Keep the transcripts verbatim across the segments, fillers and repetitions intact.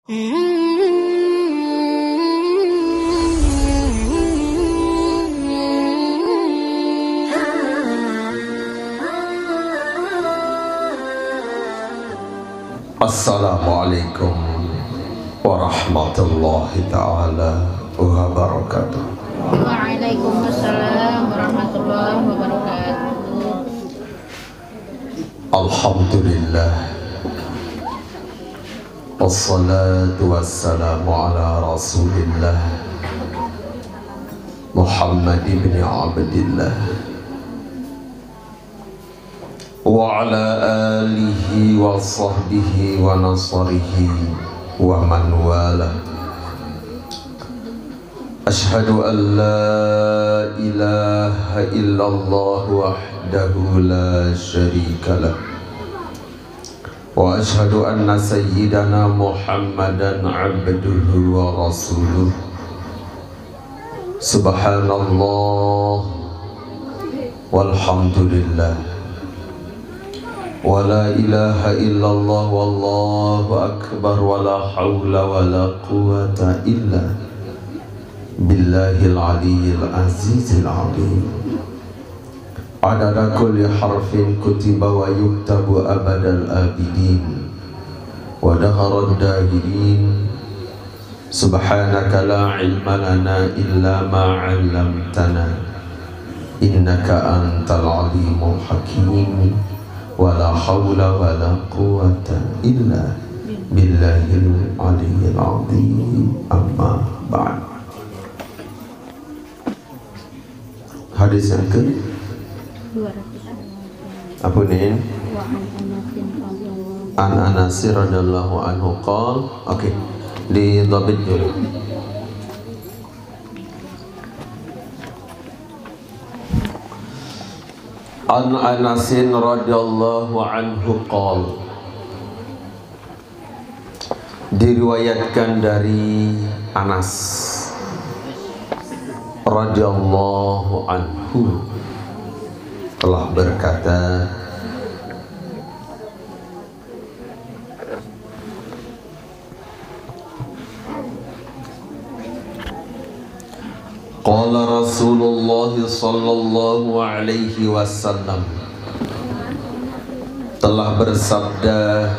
Assalamualaikum warahmatullahi taala wabarakatuh. Waalaikumsalam warahmatullahi wabarakatuh. Alhamdulillah. Wassalatu wassalamu ala Rasulillah Muhammad ibn Abdillah wa ala alihi wa sahbihi wa nasarihi wa man wala. Ashhadu an la ilaha illallah wahdahu la syarika lah. Wa ashhadu anna sayyidana Muhammadan abduhu wa rasuluh. Subhanallah walhamdulillah. Wa la ilaha illallah wallahu akbar wa la haula wa la quwwata illa billahil aliyyil azizil alim. Adada kulli harfin kutiba wa yuktabu abadal abidin wa daharad dahirin. Subhanaka la ilma lana illa ma 'allamtana innaka antal alimul hakim. Wa la haula wa la quwwata illa billahil aliyyil azim. Amma ba'd. Hadis yang ke? Apa ni? An Anas radhiyallahu anhu qal. Okey. Didabit dulu. An Anasin radhiyallahu anhu qal. Diriwayatkan dari Anas radhiyallahu anhu telah berkata, qala Rasulullah sallallahu alaihi wasallam, telah bersabda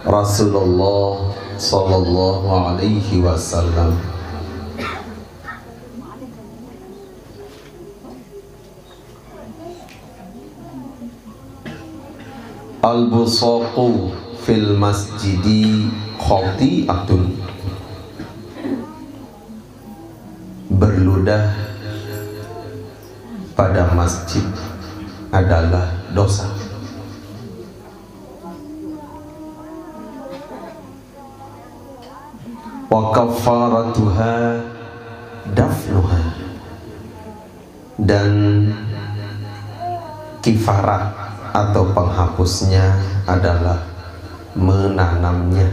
Rasulullah sallallahu alaihi wasallam, al-busaqu fil masjidi khati'atun. Berludah pada masjid adalah dosa. Wa kaffaratuha dafnuha. Dan kifarat atau penghapusnya adalah menanamnya.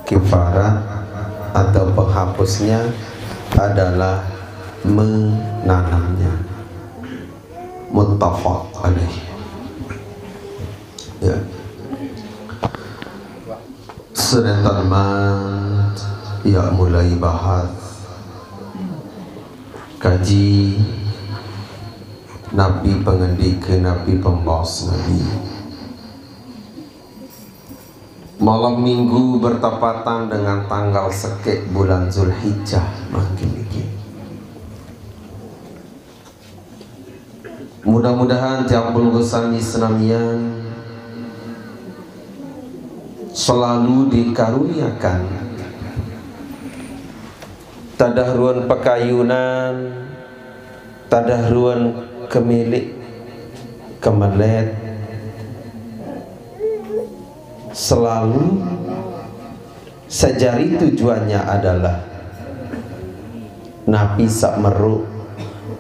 Kifarat atau penghapusnya adalah menanamnya. Muttafaq alaih. Ya. Serentan man ya mulai bahas kaji napi pengendika, napi pembas Nabi. Malam minggu bertepatan dengan tanggal sekek bulan Zulhijjah mangkin niki. Mudah-mudahan tiang pelungguh sami senamian selalu dikaruniakan tadah ruan pakayunan, tadah ruan kemilik kemelet, selalu sajari tujuannya adalah napi sak meruk,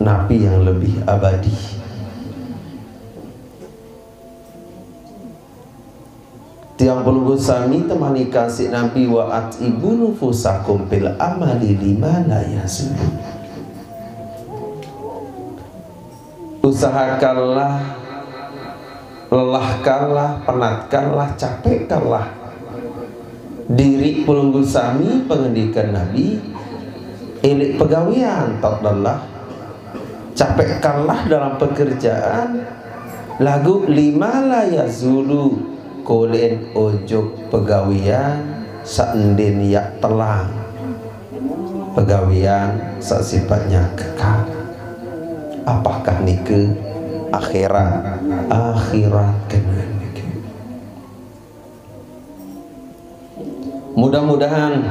napi yang lebih abadi. Tiang pelungguh sami temani kasih Nabi, wa at'ibu nufusakum bil amali lima la yazulu. Usahakanlah Lelahkanlah, penatkanlah, capekkanlah diri pelungguh sami, pengendikan Nabi, ilik pegawian toklah, capekkanlah dalam pekerjaan, lagu lima la yazulu, kulen ujuk pegawian saendin yak telang, pegawian saq sifatnya kekal. Apakah nike? Akhirat. Akhirat kene nike. Mudah-mudahan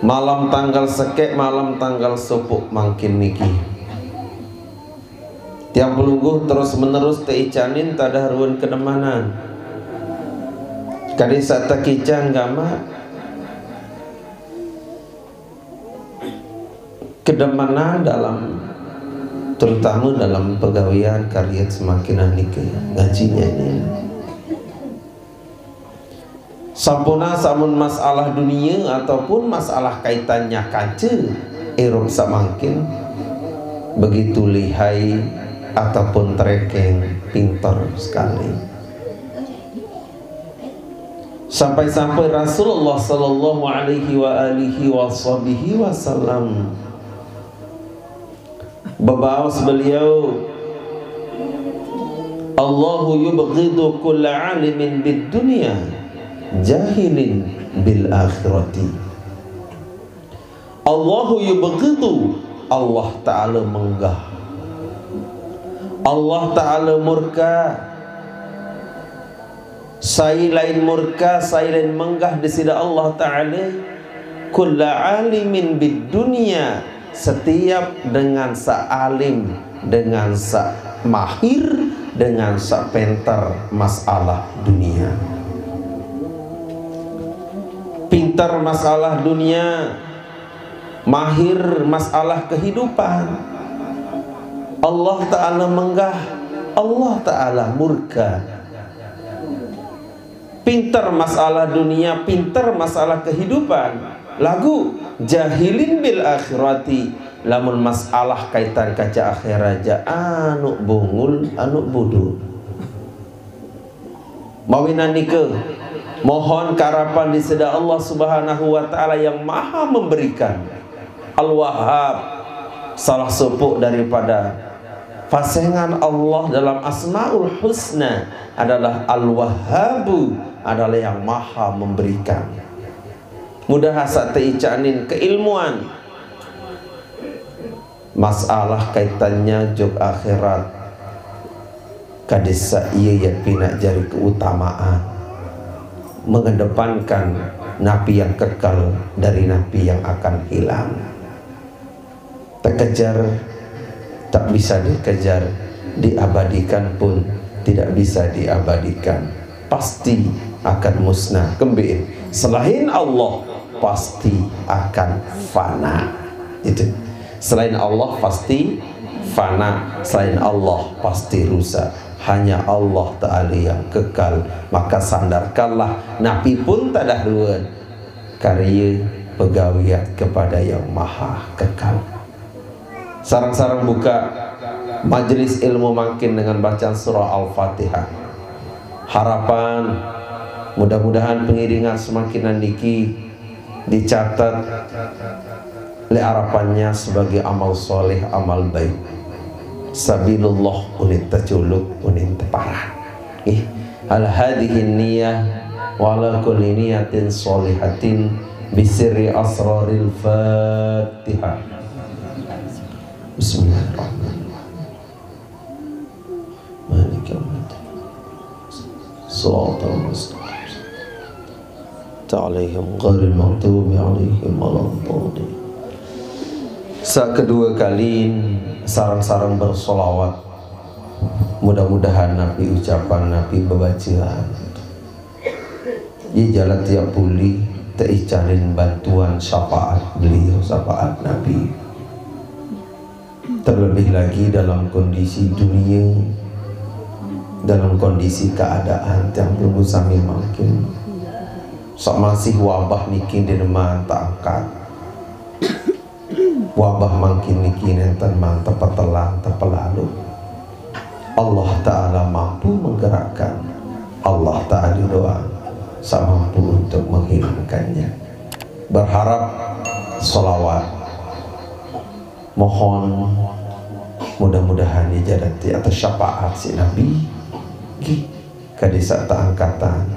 malam tanggal sekek, malam tanggal sopok mangkin niki, tiang pelungguh terus menerus teicanin tadah ruen kedemanan. Kadi saq tekican gamaq, kedemanan dalam, terutama dalam pegawian karya semakin nike, ngaji nyanyi. Sampuna samun masalah dunia ataupun masalah kaitannya kance, irup samangkin begitu lihai ataupun terekeng, pinter sekali. Sampai-sampai Rasulullah sallallahu alaihi wa alihi wa sahbihi wasallam bebaos beliau, "Allahu yubghidu kulla alimin bid dunya, jahilin bil akhirati." Allahu yubghidu, Allah Ta'ala menggah. Allah Ta'ala murka. Sai lain murka, sai lain menggah Deside Allah Ta'ala, kulla alimin bid dunya, setiap dengan saq alim, dengan saq mahir, dengan saq penter masalah dunia. Pinter masalah dunia, mahir masalah kehidupan. Allah Ta'ala menggah, Allah Ta'ala murka. Pinter masalah dunia, pinter masalah kehidupan. Lagu jahilin bil akhirati, lamun masalah kaitan kance akhirat ja, anuq bungul, anuq bodo. Mawinan nike, mohon karapan Deside Allah Subhanahu wa Ta'ala yang Maha Memberikan, Al-Wahhab, salah sopok daripada pasengan Allah dalam Asmaul Husna adalah Al-Wahhabu, adalah yang Maha Memberikan. Mudah saq teicanin keilmuan, masalah kaitannya juk akhirat, kadi saq ie ya pinaq jari keutamaan, mengedepankan napi yang kekal dari napi yang akan hilang. Terkejar, tak bisa dikejar, diabadikan pun tidak bisa diabadikan, pasti akan musnah. Kembein, selain Allah pasti akan fana. Itu. Selain Allah pasti fana, selain Allah pasti rusak. Hanya Allah Ta'ala yang kekal. Maka sandarkanlah napi pun tadah ruen karya pegawian kepada yang Maha Kekal. Sareng-sareng buka majelis ilmu mangkin dengan bacaan surah Al-Fatihah. Harapan, mudah-mudahan pengiringan semakinan niki dicatat le arapannya sebagai amal soleh, amal baik. Sabilullah unin teculuk, unin teparan. Ih, al hadhihi niyah wa ala kulli niyatin sholihatin bisirri asraril Fatihah. Bismillahirrahmanirrahim. Maliki yaumiddin. Shiratal mustaqim. Alaihim ghairil maghdubi alaihim waladdallin. Saq kedue kali sareng-sareng bersolawat. Mudah-mudahan napi ucapan, napi bebacaan, ie jalan tiap puli teicanin bantuan syafaat beliau, syafaat Nabi. Terlebih lagi dalam kondisi dunia, dalam kondisi keadaan tiang pelungguh sami mangkin, saq masih wabah niki ndeqman teangkat. Wabah mangkin niki nenten man tepetelang, tepelalu. Allah Ta'ala mampu menggerakkan, Allah Ta'ala doang saq mampu untuk menghilangkannya. Berharap salawat, mohon mudah-mudahan ijadati atas syafaat si Nabi. Gih, kadi saq teangkatan.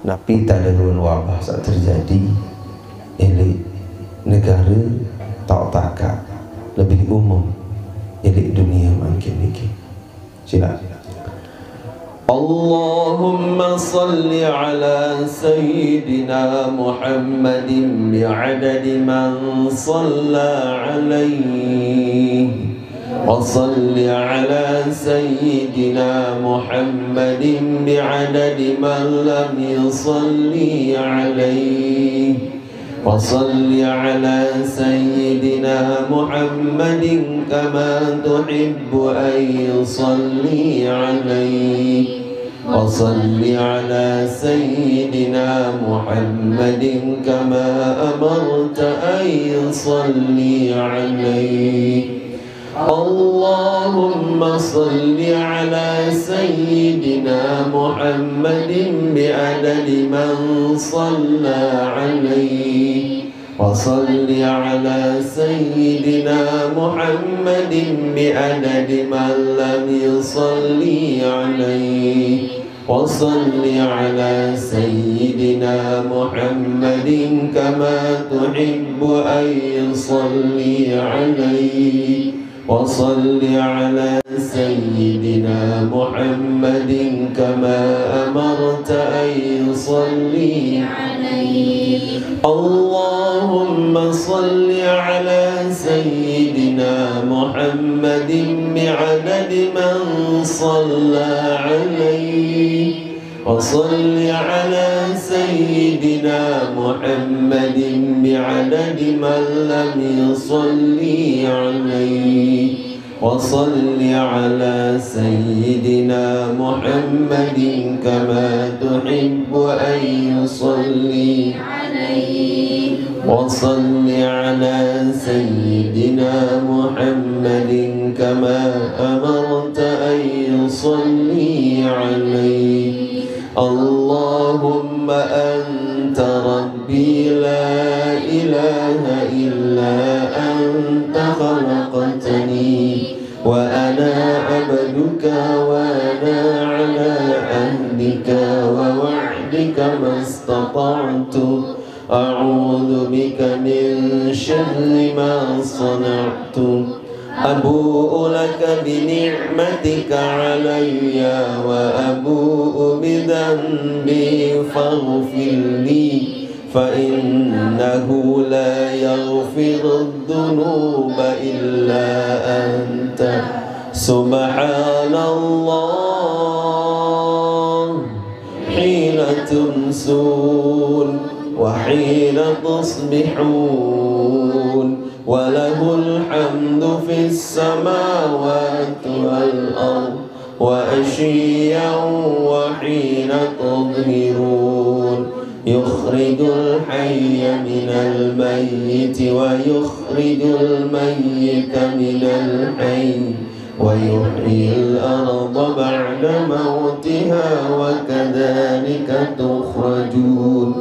Napi taderuan wabah saq terjadi, ilik negare taoq tagak, lebih umum ilik dunie mangkin niki. Silaq. اللهم صل على سيدنا محمد بعدد من صلى عليه، وصل على سيدنا محمد بعدد من لم يصل عليه، وصل على سيدنا محمد كما تحب أن يصلي عليه، وصل على سيدنا محمد كما أمرت أن يصلي عليه. اللهم صل على سيدنا محمد بعدد من صلى عليه، وصل على سيدنا محمد بعدد من لم يصل عليه، وصل على سيدنا محمد كما تحب أن يصلي عليه، وصل على سيدنا محمد كما أمرت أن يصلي عليه. اللهم صل على سيدنا محمد بعدد من صلى عليه، وصل على سيدنا محمد بعدد من لم يصل عليه، وصل على سيدنا محمد كما تحب أن يصلي عليه، وصل على سيدنا محمد كما أمرت أن يصلي عليه. اللهم أنت ربي لا إله إلا أنت خلقتني وأنا عبدك وأنا على عهدك ووعدك ما استطعت. أعوذ بك من شر ما صنعت. أبوء لك بنعمتك علي وأبوء بذنبي فاغفر لي، فإنه لا يغفر الذنوب إلا أنت. سبحان الله حين تمسون وحين تصبحون، وله الحمد في السماوات والأرض وعشيا وحين تظهرون، يخرج الحي من الميت ويخرج الميت من الحي ويحيي الأرض بعد موتها وكذلك تخرجون.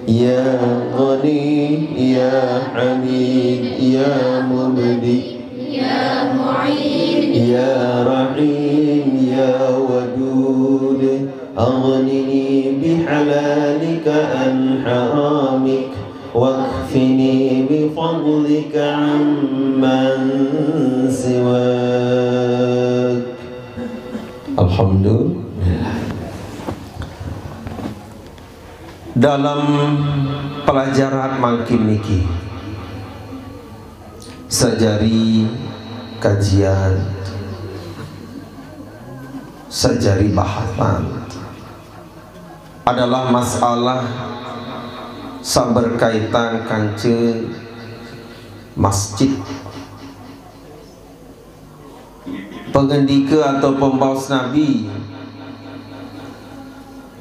يا غني يا حميد يا مبدئ يا معيد يا رحيم يا ودود، أغنني بحلالك عن حرامك، واكفني بفضلك عمن سواك. Alhamdulillah. Dalam pelajaran mangkin niki, saq jari kajian, saq jari bahasan adalah masalah saq berkaitan kance masjid. Pengendike atau pembaos Nabi,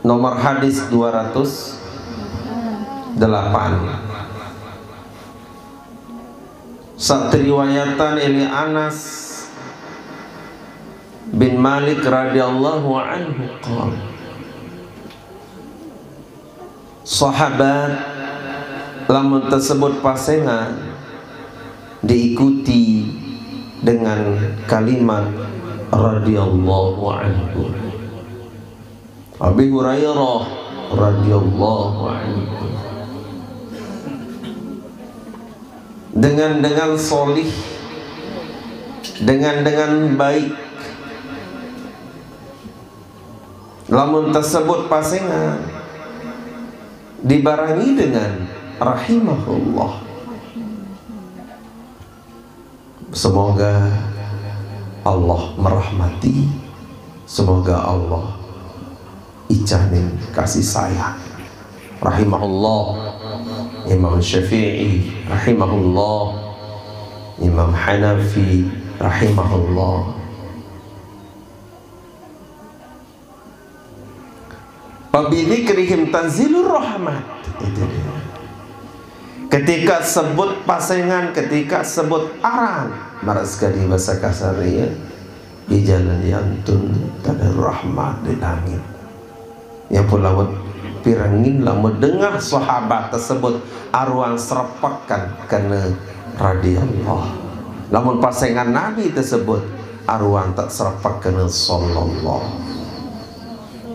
nomor hadis dua ratus delapan. Saq teriwayatan eli Anas bin Malik radhiyallahu anhu qol, sahabat lamun tersebut pasengan diikuti dengan kalimat radhiyallahu anhu. Abi Hurairah radhiyallahu anhu, dengan dengan solih, dengan dengan baik, lamun tersebut pasengan dibarengi dengan rahimahullah. Semoga Allah merahmati, semoga Allah icanin kasih sayang. Rahimahullah Imam Syafi'i, rahimahullah Imam Hanafi, rahimahullah. Wabidzikrihim tanzilur rahmat. Itu dia. Ketika sebut pasengan, ketika sebut aran, maras kadi bahasa kasar ya, di jalan yantun tanda rahmat di langit. Ya pun lamun pirengin, lamun dengar sahabat tersebut aruan serepekan kena radhiyallahu. Lamun pasengan Nabi tersebut aruan tak serepek kena sallallahu.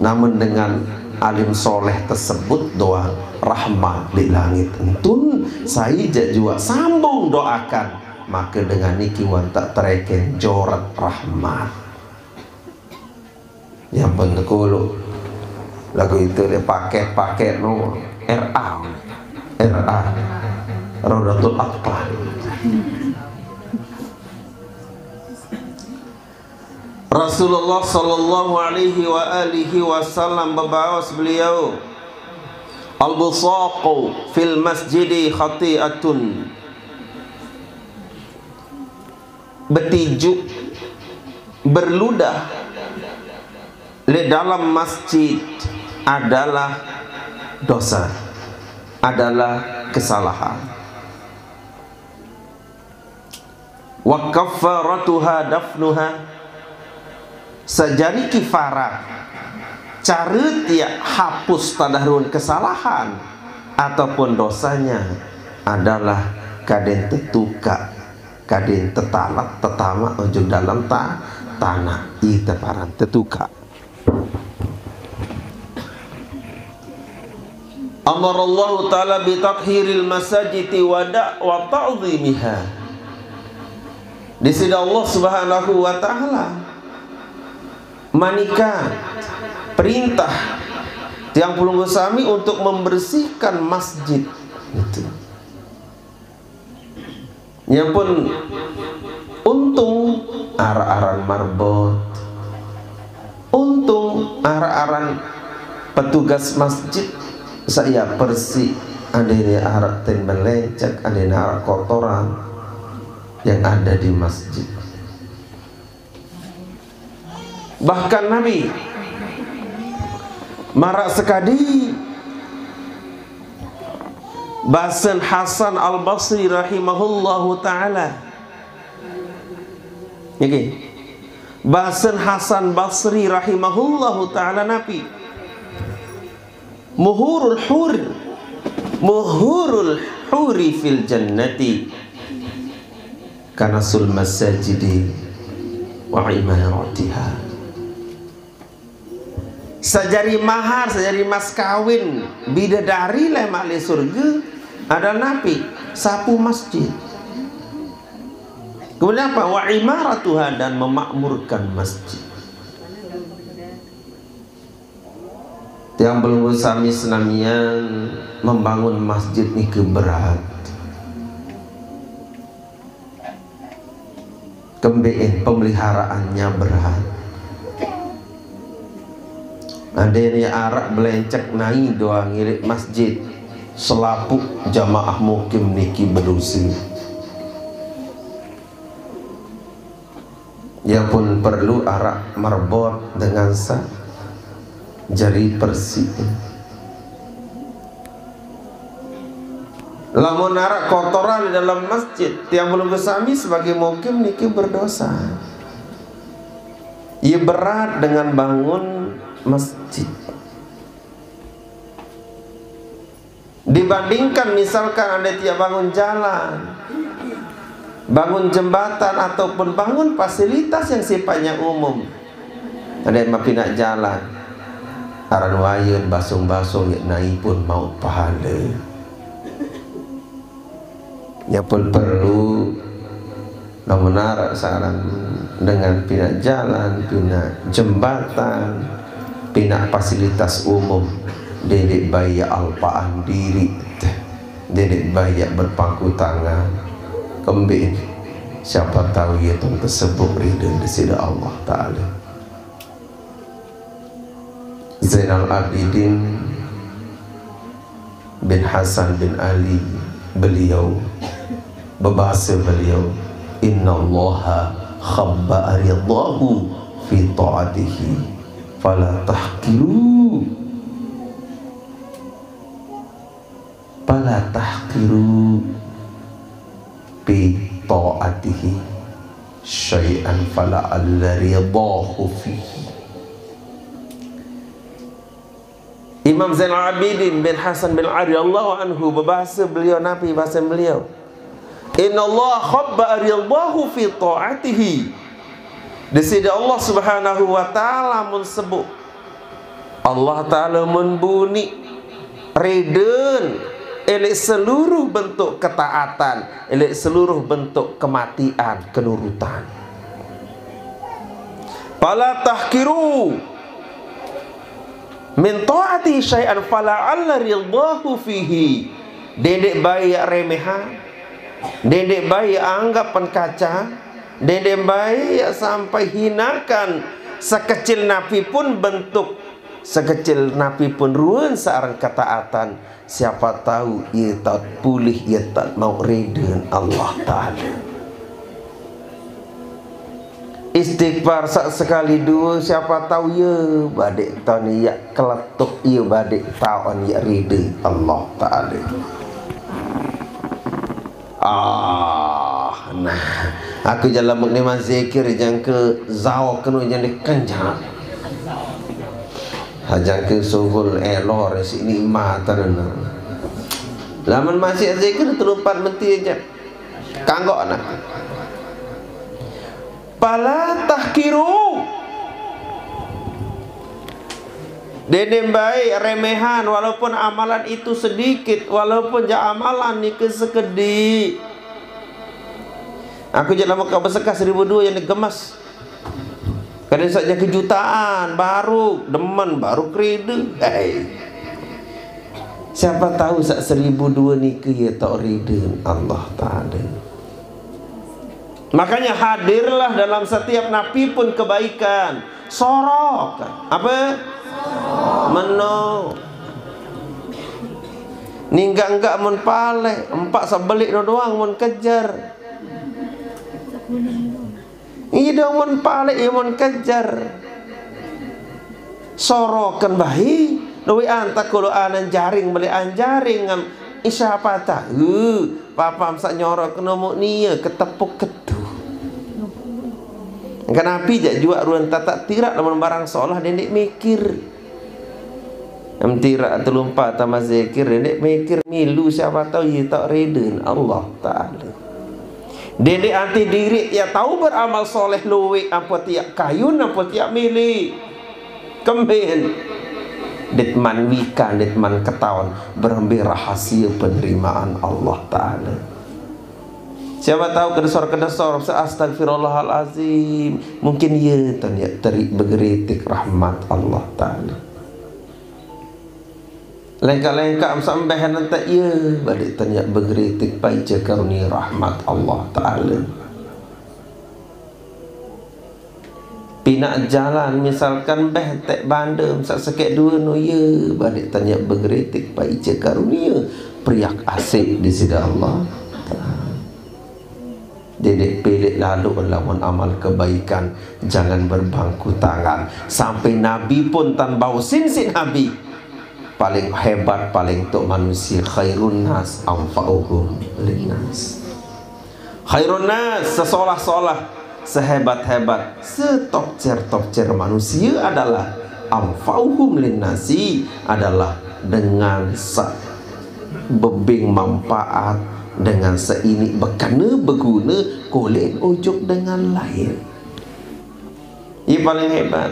Namun dengan alim soleh tersebut doang rahmat di langit entun, saija jua sambung doakan, maka dengan niki wan tak tereken jorat rahmat. Yang penting kulu lagu itu dia pakai pakai no R A, R A, Raudatul Atfal. Rasulullah sallallahu alaihi wa alihi wasallam bebaos beliau, "Al-busaqu fil masjidi khati'atun." Betijuk, berludah di dalam masjid adalah dosa, adalah kesalahan. Wa kaffaratuha dafnuha, sajari kifarat, cara tiak hapus tadahruan kesalahan ataupun dosanya adalah kadin tetuka, kadin tetalat, tetama ujung dalam ta, tanah, ita paran tetuka. Amarallahu ta'ala bi tathhiril masajidi wa da-, wa ta'zimiha. Di sini Allah Subhanahu wa taala manika perintah tiang pelungguh sami untuk membersihkan masjid itu. Nya pun untung arak-aran marbot, untung arak-aran petugas masjid saya bersih, ada ini arak tin belencek, ada ini arak kotoran yang ada di masjid. Bahkan Nabi marak sekadi basen Hasan Al-Basri rahimahullahu ta'ala. Niki. Basen Hasan Basri rahimahullahu ta'ala napi. Muhurul hur. Muhurul huri fil jannati kanasul masajidi wa imaratiha. Sajari mahar, sajari mas kawin bidadari leh mali surga ada napi sapu masjid. Kemudian apa? Wa imaratuha, dan memakmurkan masjid. Tiang pelungguh sami senamian, membangun masjid niki berat. Kembein pemeliharaannya berat. Ada ini arak belencek nai doang ngirik masjid. Selapuk jamaah mukim niki bedusi. Ia pun perlu arak merbot dengan sa jari bersih. Lamun arak kotoran di dalam masjid, tiang belum bersami sebagai mukim niki berdosa. Ia berat dengan bangun masjid. Dibandingkan misalkan anda tiap bangun jalan, bangun jembatan, ataupun bangun fasilitas yang sifatnya umum. Ada yang mapinak jalan, aran wayun basung-basung, ya nai pun mau pahala. Ya pun perlu namun arak saran dengan pinak jalan, pinak jembatan, pinak fasilitas umum. Dedek baik alpaan diri, dedek baik berpangku tangan. Kembali, siapa tahu ya tong tersebut ridho di sida Allah Ta'ala. Zainal Abidin bin Hasan bin Ali, beliau berbahasa beliau, "Innallaha khabba ridahu fi ta'atihi, fala tahqiru, fala tahqiru fi ta'atihi syai'an, fala alla ridahu fihi." Imam Zainal Abidin bin Hasan bin Ali, Allahu anhu, berbahasa beliau, Nabi bahasa beliau, "Innallaha khabba ridahu fi ta'atihi." Di sida Allah Subhanahu wa Ta'ala mun sebut, Allah Ta'ala mun buni ridon elek seluruh bentuk ketaatan, elek seluruh bentuk kematian, kenurutan. "Fala tahqiru min ta'ati syai'an, fala alla ridahu fihi." Dedek baik remehan, dedek baik anggap pengkaca, dedek baik sampai hinakan sekecil napi pun bentuk, sekecil napi pun ruan searang ketaatan. Siapa tahu ia taat pulih, ia taat mau ridon Allah Ta'ala. Istighfar sak sekali dua, siapa tahu ya badek taun ya keletuk, ya badek taun ya ridho Allah Ta'ala. Ah, nah, aku jalan mukni zikir jangka zau kenu jadi kenjat. Hajang ke sugul elor si nikmat tanah. Lamun masih zikir terlumpat menti aja. Kanggo anak. Fala tahqiru. Dene baik remehan, walaupun amalan itu sedikit, walaupun ja amalan ni ke sekedi. Aku je lama kau bersekas seribu dua yang digemas. Kadang saja kejutaan baru, demen baru kerida. Hei. Siapa tahu sak seribu dua ni ke ya tak ridho Allah Ta'ala. Makanya hadirlah dalam setiap napi pun kebaikan. Sorok. Apa? Meno. Ninggak-enggak mun palek, empat sebelik no doang mun kejar. Iya dong mun palek, iya mun kejar. Sorokan bahi, dowi anta kulo anan jaring beli anjaring ngam. Isya patah. Uh, papam sak nyorok kena muk nia ketepuk ketu. Kenapi jak juak ruan tatak tirak lamun barang solah dendik mikir. Em tirak telumpa tama zikir dendik mikir milu siapa tahu ye tak ridho Allah Ta'ala. Dendik anti diri ya tahu beramal soleh luwik apa tiak kayun apa tiak milik. Kembin. Ditman wikan, ditman ketahuan berembe rahasia penerimaan Allah Ta'ala. Siapa tahu kedesor-kedesor, astagfirullahalazim. Mungkin ye tan ya terik begeritik rahmat Allah Ta'ala. Lengkak-lengkak sambeh nanti ye balik tan ya begeritik pai je karunia rahmat Allah Ta'ala. Pinak jalan misalkan beh tek bandem sak sekek dua no ye balik tanya begeritik pai je karunia priak asik di sida Allah. Dedek pilih lalu lawan amal kebaikan, jangan berbangku tangan. Sampai Nabi pun tan bau sinsi Nabi. Paling hebat, paling tuk manusia khairun nas anfa'uhum linnas. Khairun nas, sesolah-solah. Sehebat-hebat, setokcer-tokcer manusia adalah anfa'uhum linnasi, adalah dengan sa bebing manfaat, dengan seini bekena beguna kulit ujuk dengan lain. Ia paling hebat.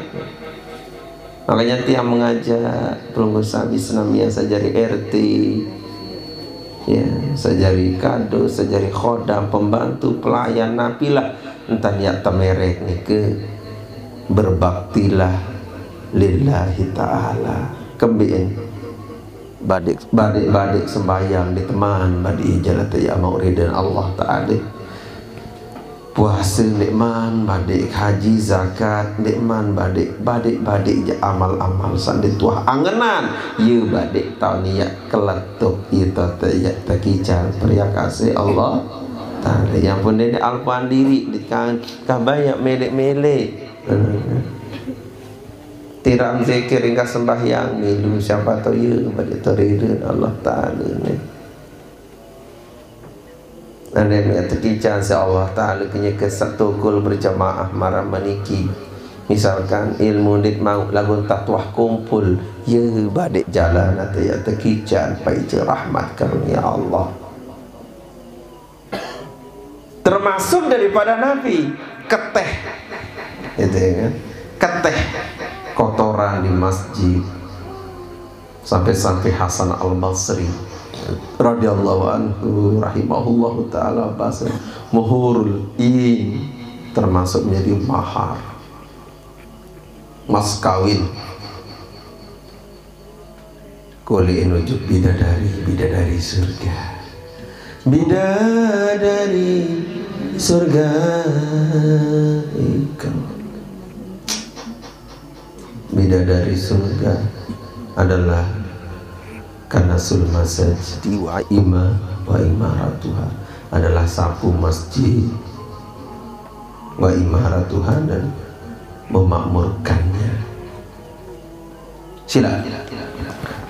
Makanya tiang mengajak pelungguh sami senamian sejari R T, ya, sejari kado, sejari khodam, pembantu, pelayan, napilah entan yak temerek nike, berbaktilah lillahi ta'ala. Kembiin badik, badik-badik sembahyang di teman badik jalan ya mau ridha Allah Ta'ala. Puasa nikmat badik, haji zakat nikmat badik, badik-badik je amal-amal sandi tuah angenan. Ye badik tau niat keletuk ye tau te yak tekican. Terima kasih Allah Ta'ala. Yang pun ini alpan diri di kan kah banyak melek-melek. Tiram zikir hingga sembahyang milu siapa tahu ye badik terida Allah Ta'ala ni. Andai mek tekican si Allah Ta'ala kenyeke satu kul berjemaah marah meniki. Misalkan ilmu dit mau lagun tatuah kumpul, ye badik jalan atau ya tekican pai je rahmat karunia Allah. Termasuk daripada Nabi keteh, gitu ya kan? Keteh kotoran di masjid. Sampai-sampai Hasan Al Basri radhiyallahu anhu rahimahullahu taala bahasa muhurul in termasuk menjadi mahar, mas kawin. Kulit nujuk bidadari, bidadari surga, bidadari surga. Ikam. Bidadari surga adalah kanasul masajid wa ima wa imaratuha, adalah sapu masjid, wa imaratuha, dan memakmurkannya. Sila.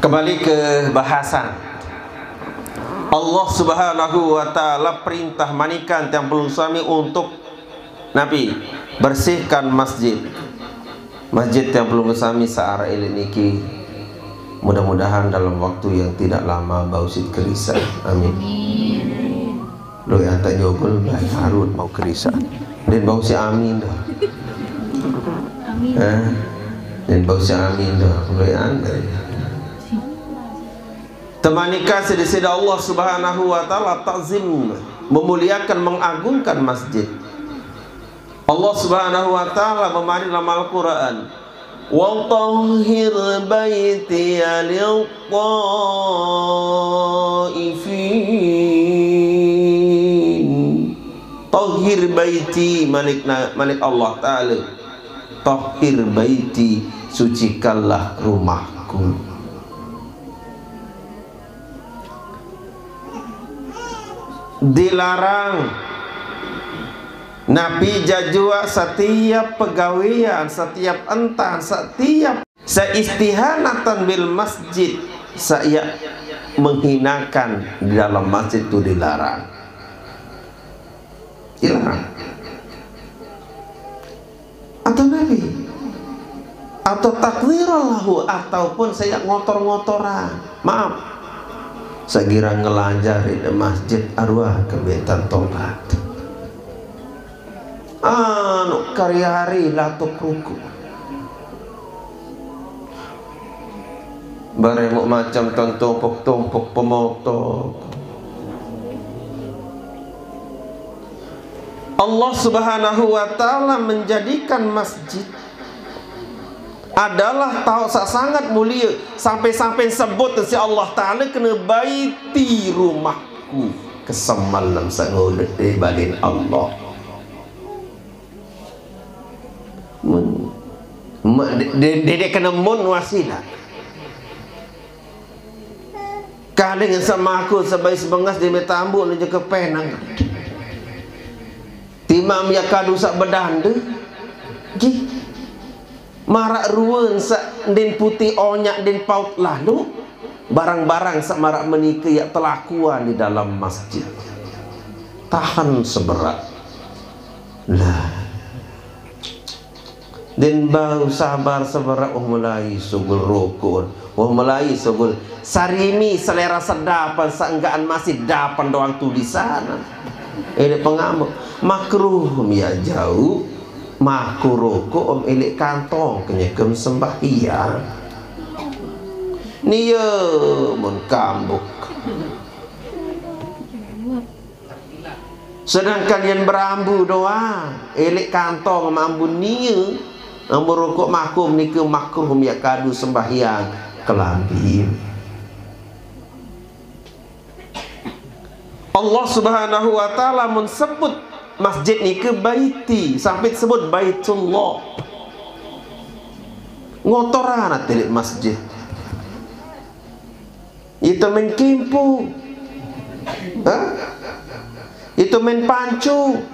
Kembali ke bahasan. Allah Subhanahu wa Ta'ala perintah manikan tiang pelungguh sami untuk Nabi bersihkan masjid. Masjid tiang pelungguh sami searah ilit niki. Mudah-mudahan dalam waktu yang tidak lama bau sit kerisa. Amin. Lo yang tak nyogol baik harut mau kerisa. Dan bau si amin dah. Amin. Eh? Dan bau si amin dah. Lo yang Temanikan sedisida Allah Subhanahu wa Ta'ala takzim, memuliakan, mengagungkan masjid. Allah Subhanahu wa Ta'ala memaring dalam Al-Quran, "Wa tahhir baitiya lil-taifin." Tahhir baiti, manik, manik Allah Ta'ala. Tahhir baiti, sucikanlah rumahku. Dilarang napi jajua setiap pegawean, setiap entan, setiap seistihanatan bil masjid, saya menghinakan di dalam masjid itu dilarang. Dilarang. Atau nabi, atau takdirallahu, ataupun saya ngotor-ngotoran. Maaf, segira ngelanjar di masjid arwah kebetan tobat. Anu kari-hari latuk ruku. Bareng macam tuan tumpuk-tumpuk pemotok. Allah Subhanahu wa Ta'ala menjadikan masjid adalah tau sak sangat mulia, sampai-sampai sebut si Allah Ta'ala kena baiti, rumahku, kesemal dalam sangulut di balin Allah. Mun, mun, dia, dia, dia kena mun wasilah. Kaling sama aku sebagai sebengas dia tambuk ni je ke penang. Timam ya kadu sak bedanda. Ji. Marak ruan sak din putih onyak din paut lalu. Barang-barang sak marak menika ya telakuan di dalam masjid. Tahan seberat. Lah, Ndeqn bau sabar seberaq, wah mulai sugul rokok. Wah mulai sugul sarimi selera sedapan, seenggaqn masih dapan doang tulisan. Eleq pengamuk. Makruh miaq jauq, makruh rokok om eleq kantong kenyeke sembahyang. Nie mun kambuk. Sedangkan yen berambu doang, eleq kantong mambun nie, mambun rokok makum nike makruh miaq kadu sembahyang kelambi. Allah Subhanahu wa Ta'ala mun sebut masjid nike baiti, sampai sebut Baitullah. Ngotoran ate leq masjid. Ite main kimpu. Hah? Ite main pancu.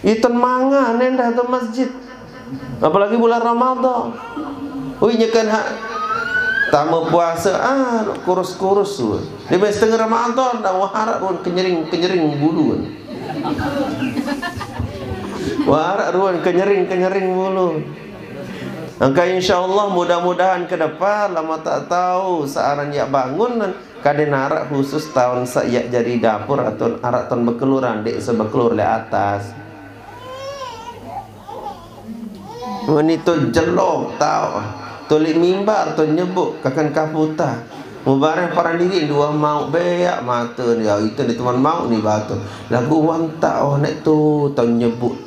Ite mangan endah to masjid. Apalagi bulan Ramadan. Ui, nyeken hak tame puase, ah, kurus-kurus. Di setengah Ramadan, dah wah araq ruen kenyering-kenyering bulu. Wah araq ruen kenyering-kenyering bulu. Engka insyaallah, mudah-mudahan ke depan, lamun tak tau searan yaq bangun, kadin araq khusus taun saq yaq jari dapur atau araq taun bekeluran, ndeq sebekelur leq atas. Meni to jelo tao, to leq mimbar to nyebut kaken kaputa. Mubareng paran diriq due mauq beaq mate, ya, ite ndeq teman mauq ni batu. Laguq wah tak, oh, neq to taun nyebut.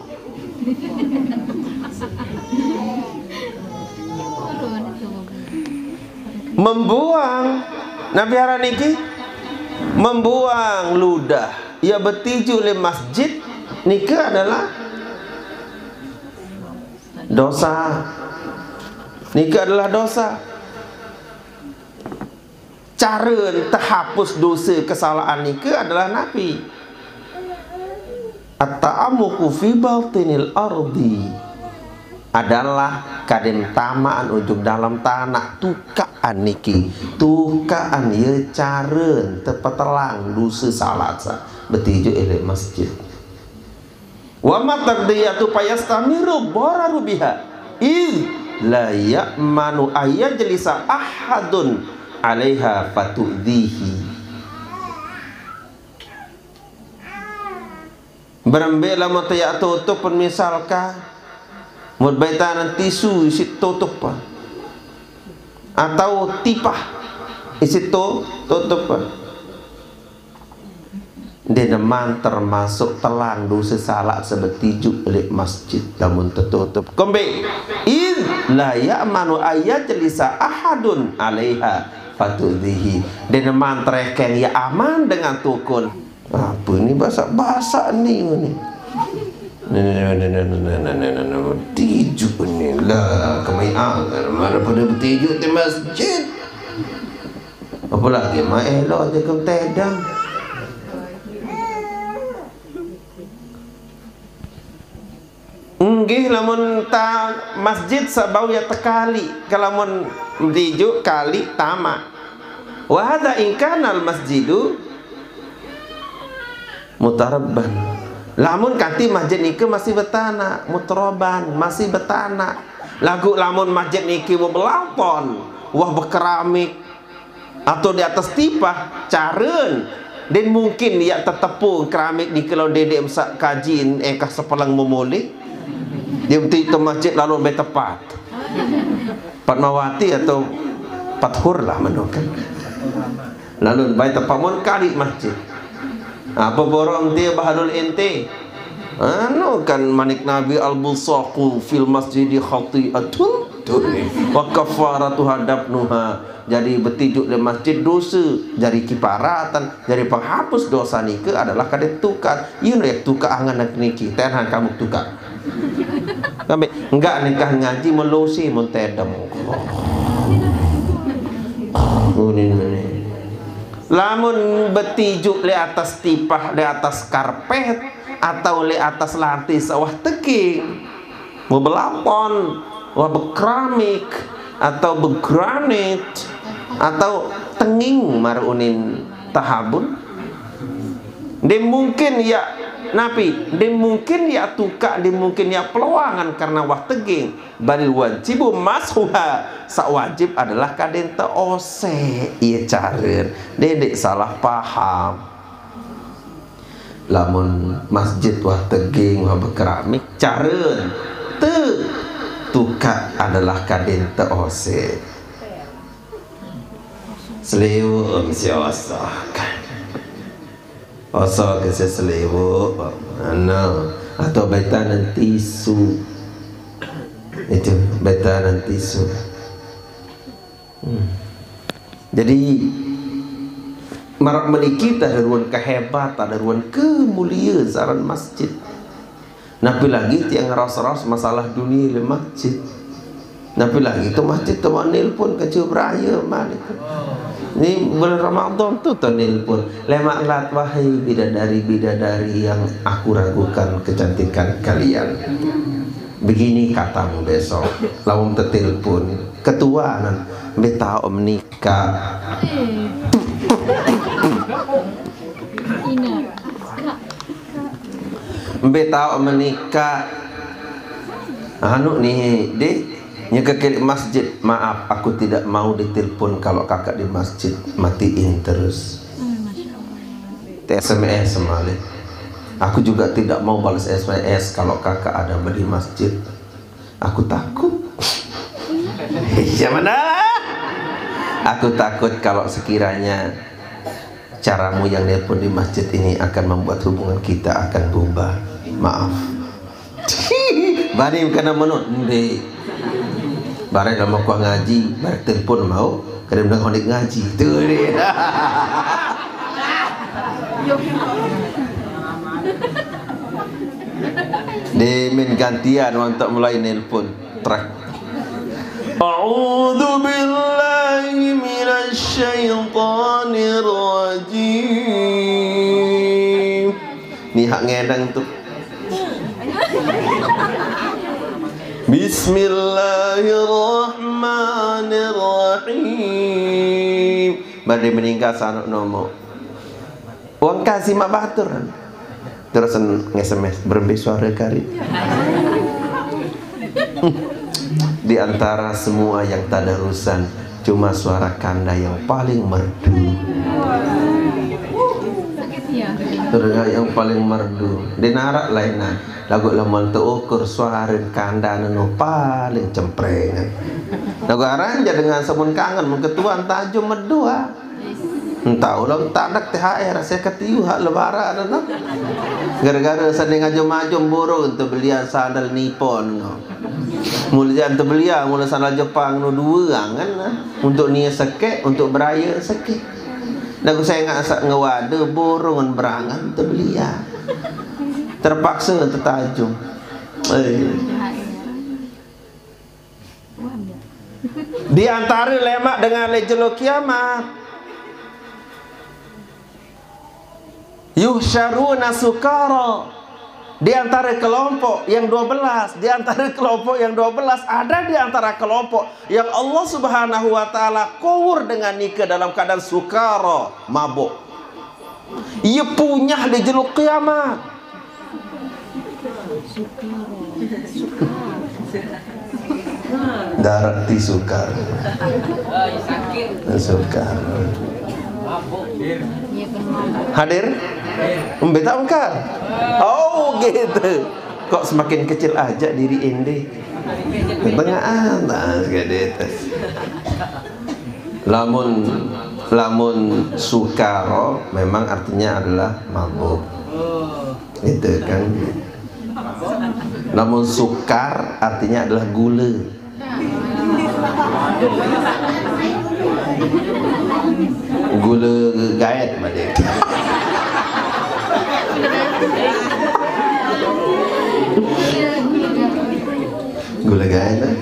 Membuang, napi aran niki? Membuang ludah. Ie betijuk leq masjid nike adalah dosa. Nike adalah dosa. Care tehapus dose kesalaqan nike adalah napi? At-ta'ammuqu fi batinil ardi adalah kadin tamaqan ojok dalem tanaq, tukaqan niki. Tukaqan ie care tepetelang dose salaqan saq betijuk leq masjid. Wa ma taqdiyatu fayastamiru dhararu biha, id la ya'manu ayyajlisa ahadun alaiha fatu'dhihi. Berembe lamun te yaq tutup, misalkan, mut baitanan tisu isiq tutup, atau tipah isiq tu-, tutup. Ndeqneman termasuk telang dose salaq saq betijuk leq masjid lamun tetutup. Kembe? Id la ya'manu ayyajlisa ahadun alaiha fatu'dhihi. Ndeqneman terekeng ie aman dengan tukun. Ape ni basaq-basaq ni, ni? Tijuk ni lah, kemai angen mana pade betijuk ti masjid. Apalagi mai elok je kem tedang. Nggih, lamun ta-, masjid saq bau yaq tekaliq, ke lamun dijuk kaliq tamaq. Wa hadza in kanal masjidu mutarabban. Lamun kanti masjid nike masih betanaq, mutraban, masih betanaq. Laguq lamun masjid nike mebelaton, wah bekeramik, atau di atas tipah, caren. Ndeqn mungkin yaq tetepung keramik nike laun dedeq mesaq kaji engkah sepeleng memulih. Ie betiq te masjid lalu mbe tepat. Fatmawati atau Fathur lah menoken. Lalu mbe tepat mun kaliq masjid. Ape borong tie bahalul ente? Anu kan manik Nabi, "Al-busaqu fil masjidi khati'atun." Tuh, wa kafaratuha dafnuha. Jari betijuk leq masjid dose, jari kiparatan, jari penghapus dose nike adalah kade tukaq. Ie no yaq tukaq angen niki, tenhan kamu tukaq. Kembe? Enggak nikah ngaji melose mun tedem. Ngene, ngene. Lamun betijuk leq atas tipah, leq atas karpet, atau leq atas lante saq wah teking, mebelaton, wah bekeramik, atau begranit, atau tenging maraq unin tahabun. Ndeq mungkin yaq Napi, ndeq mungkin yaq tukaq, ndeq mungkin yaq peloangan karena wah teging. Balil wajibu mashuha, saq wajib adalah kadente oseq. Ie caren, ndeq, ndeq salah paham. Lamun masjid wah teging, wah bekeramik, caren te tukaq adalah kadente oseq. Seliwuq mesti osok. Osok ke seliwuq, anu, atau betanen tisu. Itu, betanen tisu. Hmm. Jadi, maraq meniki taderuan kehebatan, taderuan kemuliean saran masjid. Napi lagi tiang ngeraos-raos masalah dunie leq masjid. Napi lagi to masjid to mauq nelpon kance beraye malik. Ni bulan Ramadan to, to nelpon. Lemaq lat, "Wahai bidadari-bidadari yang aku ragukan kecantikan kalian. Begini katamu besok." Lamun tetelpon, ketuanan, "Mbe taoq menikah?" Mbe taoq menikah? Anu ni, Dek, nyeke keleq masjid. "Maaf, aku tidak mau ditelepon kalau kakak di masjid." Matiin terus. Te S M S malik. "Aku juga tidak mau balas S M S kalau kakak ada di masjid. Aku takut." Iya benar. "Aku takut kalau sekiranya caramu yang nelpon di masjid ini akan membuat hubungan kita akan berubah. Maaf." Bani kena menut, ndeq. Bareh lama kuah ngaji, bareh telepon mau, kadang bilang honik ngaji. Tuh dia. Demen gantian untuk mulai nelpon. Trek. A'udzu billahi minasy syaithanir rajim. Ni hak ngedang tu. Bismillahirrahmanirrahim. Bade meninggal sanuk nomo. Wong kasih mak batur. Terus nge-S M S, "Berembe suara kari?" Di antara semua yang tadarusan, cuma suara Kanda yang paling merdu. Terdengar yang paling merdu. Di narak lainnya. Laguq lamun teukur suare Kanda neno paling cemprengan. Laguq aran ja dengan semun kangen, mun ketuan tajum medu, ah. Entah ulang tanak T H R, saya ketiuh hak lebaran, no. Gara-gara sanding ajum-ajum burung tu belian sandal Nippon, no. Mule jan tu belian, mule sandal Jepang, no, due angen, nah. Untuk nie sekeq, untuk beraye sekeq. Nah, ku saya ngak sak ngewade burung berangan tu belian. Terpaksa tetajum. Eh. Di antara lemaq dengan leq jelo kiamat. Yuhsyaruna sukara. Di antara kelompok yang dua belas, di antara kelompok yang dua belas, ada di antara kelompok yang Allah Subhanahu wa Ta'ala kubur dengan nike dalam keadaan sukara, mabuk. Ie punyah leq jelo kiamat. Darat ti sukar. Sukar. Hadir? Mbe taoq engkar? Oh, gitu. Kok semakin kecil aja diri ende? Tengah atas, gitu. Lamun, lamun sukaro memang artinya adalah mabuk. Itu kan. Lamun sukar artinya adalah gula. Gula gaet, Made. Gula gaet, eh?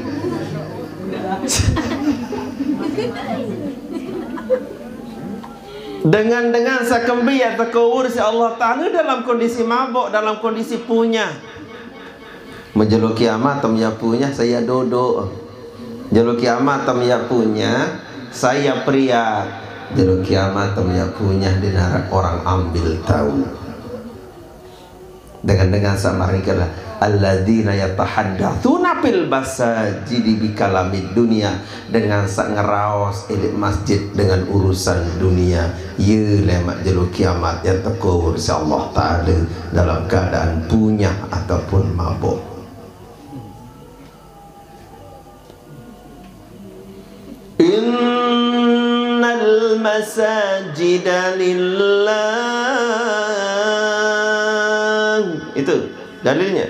Dengan-dengan sekembe yaq tekubur siq Allah Taala dalam kondisi mabuk, dalam kondisi punyah. Menjelo kiamat tem yaq punyah, saya duduk. Jelo kiamat tem yaq punyah, saya priak. Jelo kiamat tem yaq punyah, di narak orang ambil tahu. Dengan, dengan saq marengke lah, "Alladzina yatahaddatsuna fil masajidi bikalamid dunya," dengan saq ngeraos ileq masjid dengan urusan dunia, ye lemaq jelo kiamat yang tekower siq Allah Taala dalam keadaan bunyah ataupun mabok. Innal masajida lillah. Itu dalilnya.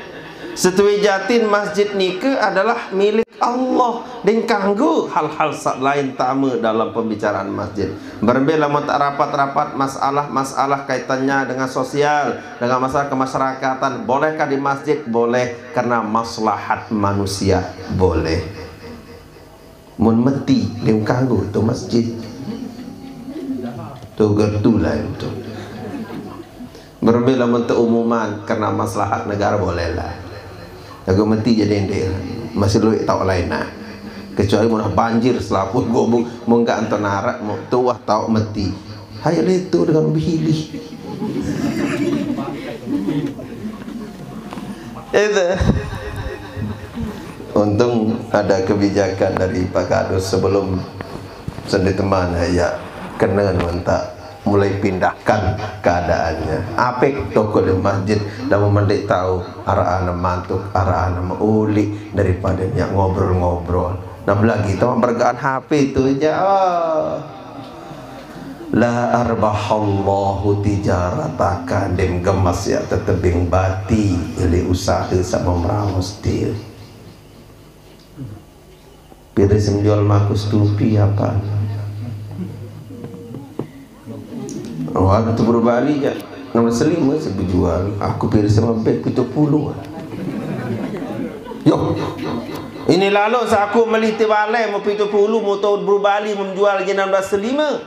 Setuwi jatin masjid nike adalah milik Allah. Ndeq kanggo hal-hal saq lain tame dalam pembicaraan masjid. Berembe lamun tak rapat-rapat masalah-masalah kaitannya dengan sosial, dengan masalah kemasyarakatan, bolehkah di masjid? Boleh, karena maslahat manusia, boleh. Mun meti, ndeq kanggo to masjid. To gertu lain to. Berembe lamun te umuman karena maslahat negara, boleh lah. Laguq meti jari ndeq, masih lueq taoq lain nah. Kecuali mun banjir selapuq gubuk, mun nggak enten araq, mu-, tuah taoq meti. Hai leto dengan behilih. Itu. Untung ada kebijakan dari Pak Kadus sebelum sende teman ya kena ngontak mulai pindahkan keadaannya. Apik toko di masjid dan memendik tahu araq ane mantuk, araq ane meulik daripada nyak ngobrol-ngobrol. Nah, belagi itu bergaan H P itu aja. La arbahallahu tijarataka, ndeq gemes ya tetebing bati leq usahe saq memeraos diriq. Pire saq menjual makus tupi apa? Waktu berbali jaq, enam belas lima saq bejual, aku pire saq mebek pitu puluh. Yo. Ini lalu saq aku meli te bale mau pitu puluh, mau taun berbali menjual je enam belas lima.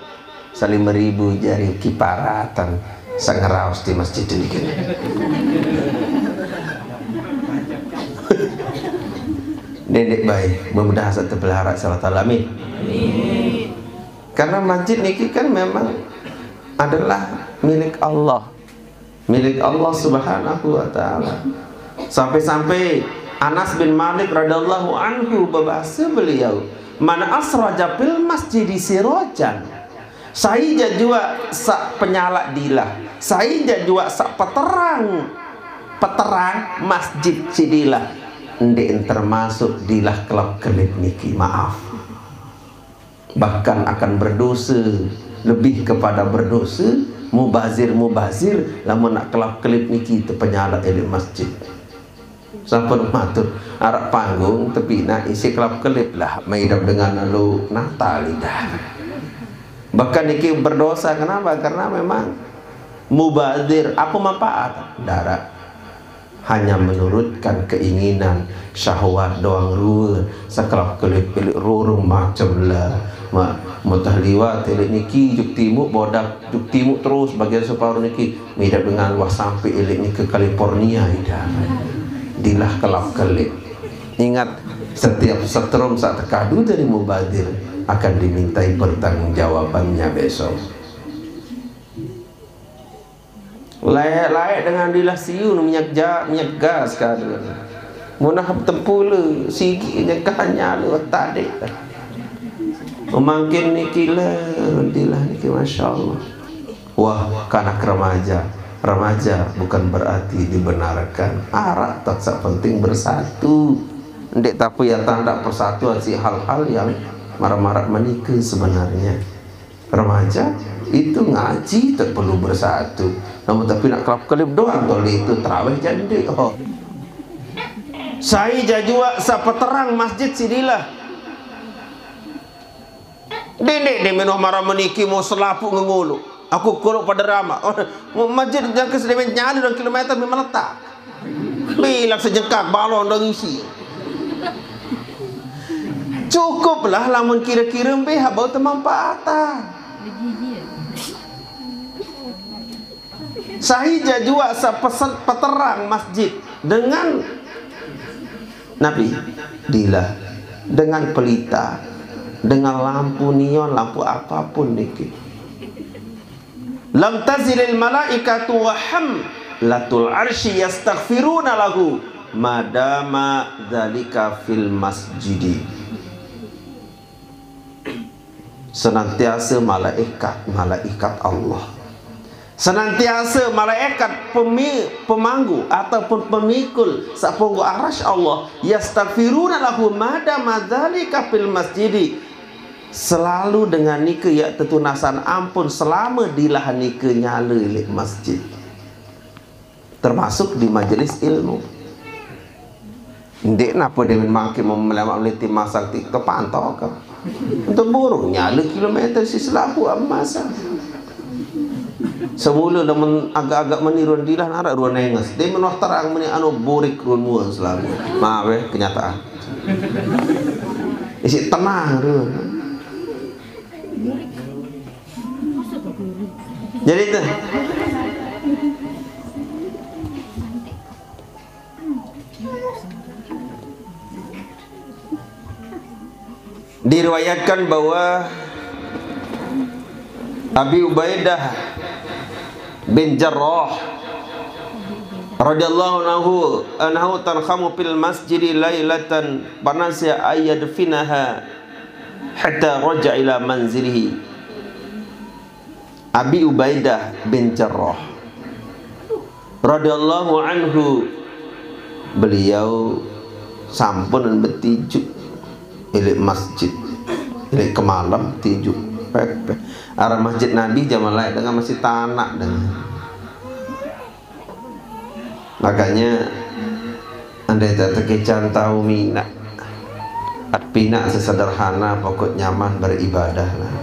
Salime ribu jari kiparatan saq ngeraos di masjid niki. Ndeq bae, mudah-mudahan saq tepelihara Allah Taala. Amin. Karena masjid niki kan memang adalah milik Allah. Milik Allah Subhanahu wa Ta'ala. Sampai-sampai Anas bin Malik radhiyallahu anhu bebase beliau, "Man asraja fil masjidi sirajan." Sai jaq juaq saq penyalaq dilah, sai jaq juaq saq peterang, peterang masjid siq dilah, ndeqn termasuk dilah kelap-kelip niki, maaf. Bahkan akan berdosa, lebih kepada berdosa, mubazir-mubazir, lamun nak kelap-kelip niki tepenyalaq leq masjid. Sampun matur, araq panggung tepinak isiq kelap-kelip lah, maidap dengan lalu Natal idah. Bahkan niki berdosa, kenapa? Karena memang mubazir, apa manfaat? Ndaraq. Hanya menurutkan keinginan, syahwat doang rue, sekelap-kelip ileq rurung macem lah. Ma-, mutah liwat ileq niki juk timuq, bodak juk timuq terus bagian separuh niki. Midap dengan wah sampai ileq niki California idah. Dilah kelap-kelip. Ingat, setiap setrum saq tekadu dari mubazir akan dimintai pertanggungjawabannya besok. Laeq-laeq dengan dilah siu minyak ja-, minyak gas kadu. Munah tempule sigi nyegah nyale tadi. Mangkin niki le, dilah niki, masya Allah. Wah, kanak remaja. Remaja bukan berarti dibenarkan. Araq tak saq penting bersatu. Ndeq tapi ya tanda persatuan si hal-hal yang maraq-maraq menikah sebenarnya. Remaja itu ngaji tak perlu bersatu. Namun tapi nak kelap-kelip doang toli itu terawih jaq ndeq. Oh. Sai jaq juaq saq peterang masjid siq dilah. Ndeq, ndeq, ndeq menoh maraq meniki mau selapuq ngengulu. Aku kuluq pade ramaq. Masjid jangke sedemen nyali dua kilometer mbe meletak. Bilang sejengkak balon dong isi. Cukuplah lamun kire-kire mbe hak bau temanfaatan. Sai jaq juaq saq pesen peterang masjid dengan napi? Dilah, dengan pelita, dengan lampu neon, lampu apapun niki. Lam tazilil malaikatu waham. latul arsy yastaghfiruna lahu madama dzalika fil masjidi. Senantiasa malaikat, malaikat Allah, senantiasa malaikat pemi-, pemanggu ataupun pemikul saponggo arasy Allah, yastaghfiruna lahu madama dzalika fil masjidi, selalu dengan nike ya tetunasan ampun selama dilah nike nyala leq masjid. Termasuk di majelis ilmu. Ndeq nape demen mangkin melemaq meliti masang TikTok pantok ke. Untuk burung nyale kilometer si selapuq emas. Semula demen agak-agak meni ruen dilah naraq ruen enges. Demen wah terang meni anu burik ruen mua selapuq. Maaf eh, kenyataan. Isi tenang ruen. Jadi itu. Diriwayatkan bahwa Abi Ubaidah bin Jarrah radhiyallahu anhu, anhu tarkhamu fil masjidi lailatan fanasiya ayyadfinaha hatta raja ila manzilihi. Abi Ubaidah bin Jarrah radhiyallahu anhu, beliau sampun betiju ileq masjid, ileq kemalem tiju. Pepeh. Arah masjid Nabi jaman laeq dengan masih tanaq dengan. Makanya, andai tak tekecan tau minaq, at pinaq sesederhana pokok nyaman beribadah lah.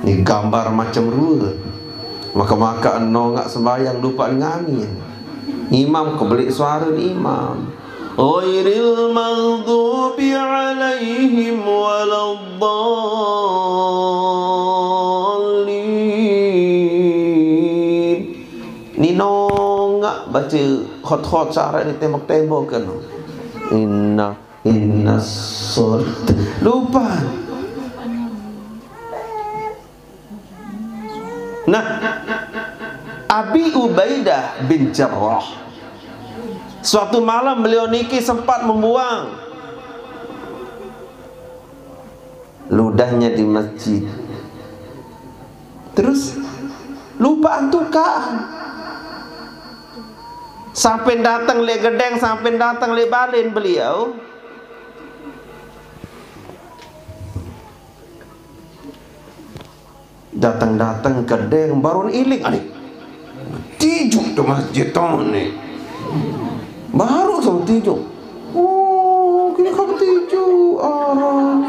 Ni gambar macem rue. Maka-maka nongaq sembahyang lupaq ngamin. Imam kebeleq suare ni imam. Ghairil maghdubi alaihim waladdallin. Ni nongaq bace hot-hot sare ni tembok-tembok kan. Inna, inna sort. Lupa. Nah, Abi Ubaidah bin Jarrah. Suatu malam beliau niki sempat membuang ludahnya di masjid. Terus lupaq tukaq. Sampai dateng leq gedeng, sampai dateng leq balen beliau. Dateng-dateng gedeng, baruq iling, aduh, tijuk tu masjid tone. Baruq song tijuk. Oh, kira kamu tijuk, arah.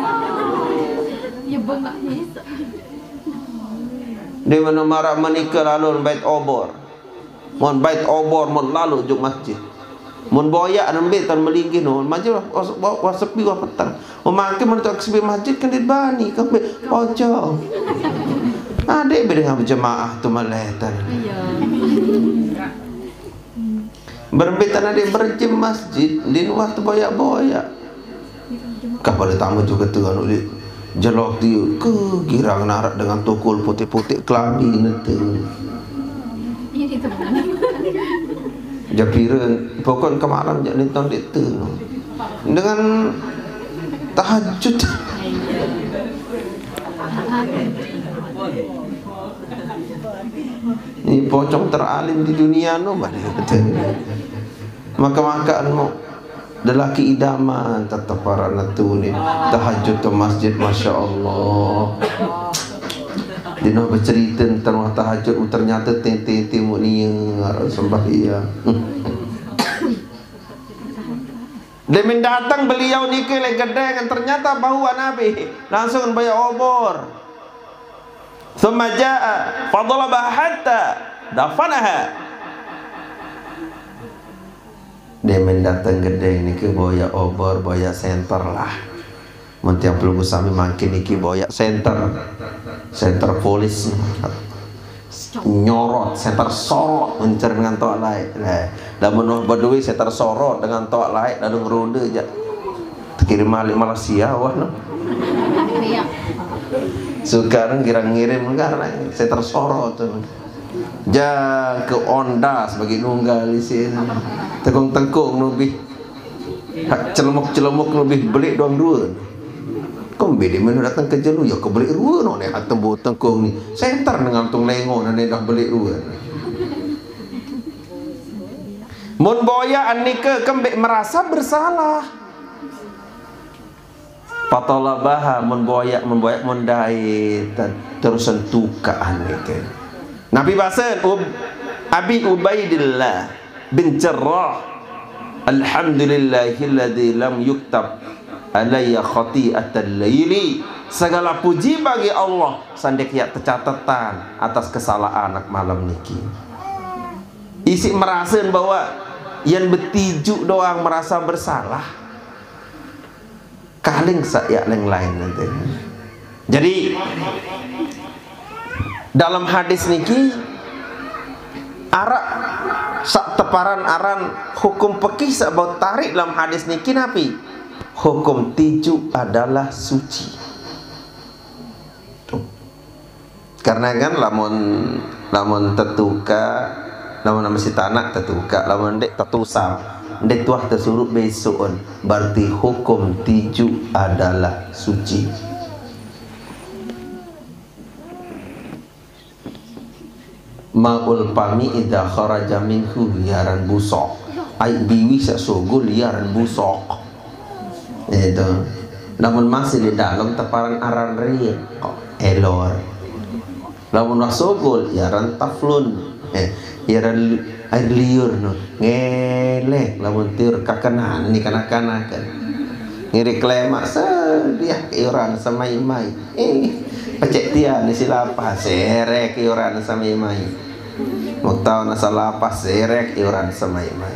Dia mana maraq menikah lalu bait obor. Mon bait obor, mon lalo juk masjid. Mon boyaq nembe tan melinggih no, masjid wah, wah, wah sepi wah peteng. Mon mangkin mon tak sepi masjid kan dit bani kan be pojok. Adeq be dengan berjemaah tu meletan. Iya. Berembe tan adeq berjem masjid, din wah teboyaq-boyaq. Kah pade tame juga tu anu di jelo ti ke girang naraq dengan tukul putih-putih kelambi nete. Japiren, pokok kemalem jaq lintang dek tu. Dengan tahajud. Ni pocong teralim di dunia no, bade. Maka-maka anu Lelaki idaman tetep araq netu ni. Tahajud to masjid, masya Allah. Dino becerite tengah tahajud, ternyata tete-tete muk nie araq sembahyang. Demen dateng beliau nike leq gedeng, ternyata bau Nabi. Langsung bayar obor. Tsumma jaa fadhalaba hatta dafanaha. Demen dateng gedeng niki boyaq obor, boyaq senter lah. Mun tiang pelungguh sami mangkin niki boyaq senter. Senter polis. Nyorot, senter sorot, ngencer dengan toaq laeq. Nah, lamun wah bedoe senter sorot dengan toaq laeq, lalu ngerode jaq. Tekirim malik Malaysia, wah, no. Iya. Suka kan kira ngirim kan, senter sorot tu. Jangke ondas bagi nunggal isin. Tengkung-tengkung nubih. Hak celemuk-celemuk nubih belik doang dua. Kembe di mana datang ke jelu, ya ke belik dua no ne, hak tembu tengkung ni. Senter dengan tung lengo ne dah belik dua. Mun boya anike kembe merasa bersalah. Fatalabaha, mun boya, mun boya, mun dait, terusan tuka anike. Nabi basen, Ub-, Abi Ubaidillah bin Jarrah, "Alhamdulillahilladzi lam yuktab alayya khati'atal laili." Segala puji bagi Allah, sandek ya tercatetan atas kesalahan anak malam niki. Isi merasen bahwa yang betiju doang merasa bersalah. Kaling sak ya leng lain nanti. Jadi, dalam hadis niki, arak sak teparan aran hukum pekih sak bau tarik dalam hadis niki napi? Hukum tiju adalah suci. Tuh. Karena kan lamun, lamun tetuka, lamun nama si tanak tetuka, lamun dek tetusam, dek tuah tesuruh besuun, berarti hukum tiju adalah suci. Maul pami idza kharaja minhu liaran busok. Ai biwi sak sugul liaran busok. Itu. Namun masih di dalam teparan aran riq. Elor. Lamun wah sugul, yaran taflun. Eh, yaran air liur no. Ngelek, lamun tiur kakenan ni kanak-kanak kan. Ngiri klemak, sediah iuran semai-mai. Eh, pecek tian ni silapah, serek iuran semai-mai. Muktau nasa lapah, serek iuran semai-mai.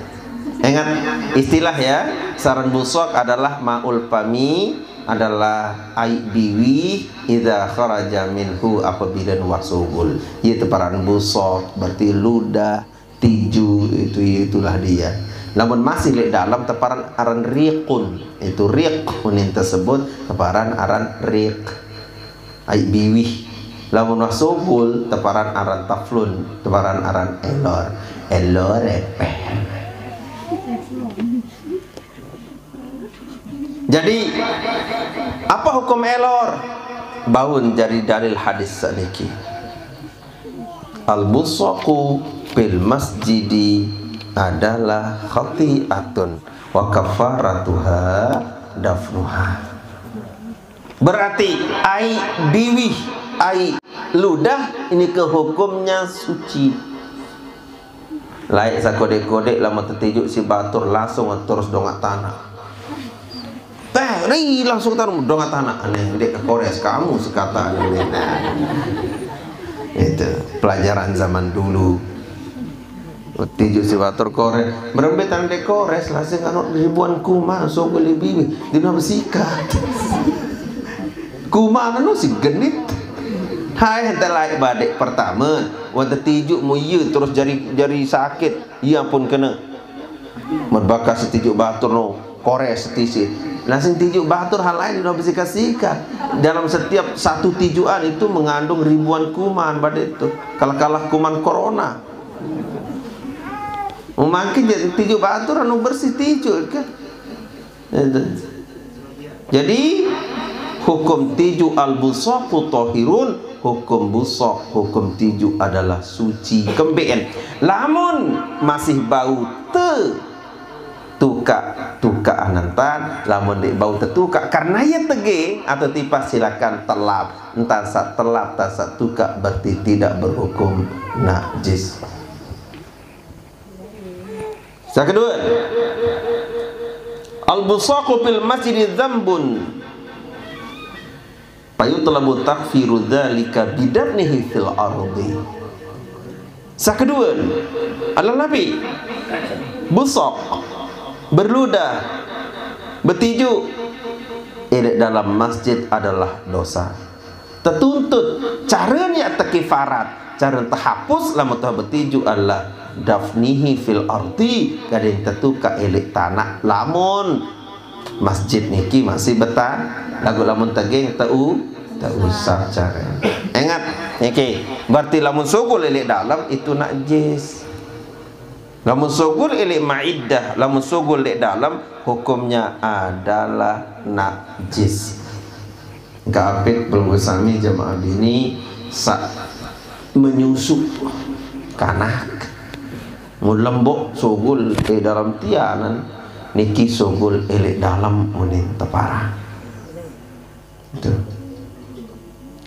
Ingat istilah ya, saran busok adalah maul pami, adalah aik biwih, idza kharaja minhu, apabila nuah sugul. Ieu teparan busok, berarti ludah, tiju, itu, itulah dia. Lamun masih lek dalam teparan aran riqun, itu riq, unin tersebut teparan aran riq. Aik biwih. Lamun nuah sugul teparan aran taflun, teparan aran elor. Elor repeh. Jadi, apa hukum elor? Baun jadi dalil hadis saniki. Al-busaqu fil masjidi adalah khati'atun wa kafaratuha dafnuha. Berarti ai biwih, ai ludah ini ke hukumnya suci. Laik sakodek-kodek lama tetijuk si batur langsung terus dongak tanah. Teh, ri langsung taruh dongak tanah. Aneh, dek ke kores kamu sekata aneh. Nah, itu pelajaran zaman dulu. Tiju si batur kores. Berembe tang dek kores, lasing anu ribuan kuma, sogol ibi-ibi. Dina besikat. Kuma anu si genit. Hai, ente laik badek pertama. Wah tetijuk mu iya terus jari, jari sakit. Iya pun kena. Merbaka setijuk batur no, kores setisit. Nah, sing tijuk batur hal lain udah besikat-sikat. Dalam setiap satu tijuan itu mengandung ribuan kuman pada itu. Kalah-kalah kuman corona. Memakai jadi tijuk batur anu bersih tijuk kan. Itu. Jadi, hukum tiju al-busaqu tahirun, hukum busaq, hukum tiju adalah suci. Kembeen, lamun masih bau te tuka, tuka anantan, lamun dek bau tetuka karena ia tege atau tipas, silakan telap. Entan sa telap, entan sa tuka berarti tidak berhukum najis. Sa kedua, al-busaqu fil masjidi dzambun. Fayutlabu takfiru dzalika bidafnihi fil ardi. Sa kedua adalah nabi busok, berludah, betiju, ini dalam masjid adalah dosa. Tetuntut cara niat tekifarat, cara tehapus lamun tah betiju adalah dafnihi fil ardi, kadin tetuka elik tanah lamun masjid niki masih betah, lagu lamun tegeng teu teu usah cara. Ingat, Niki, berarti lamun sugul ilik dalam itu najis. Lamun sugul ilik maiddah, lamun sugul ilik dalam hukumnya adalah najis. Kapit belum sami jamaah bini sa menyusu kanak. Mun lembok sugul ilik dalam tianan, niki sugul ilik dalam munin tepara. Itu.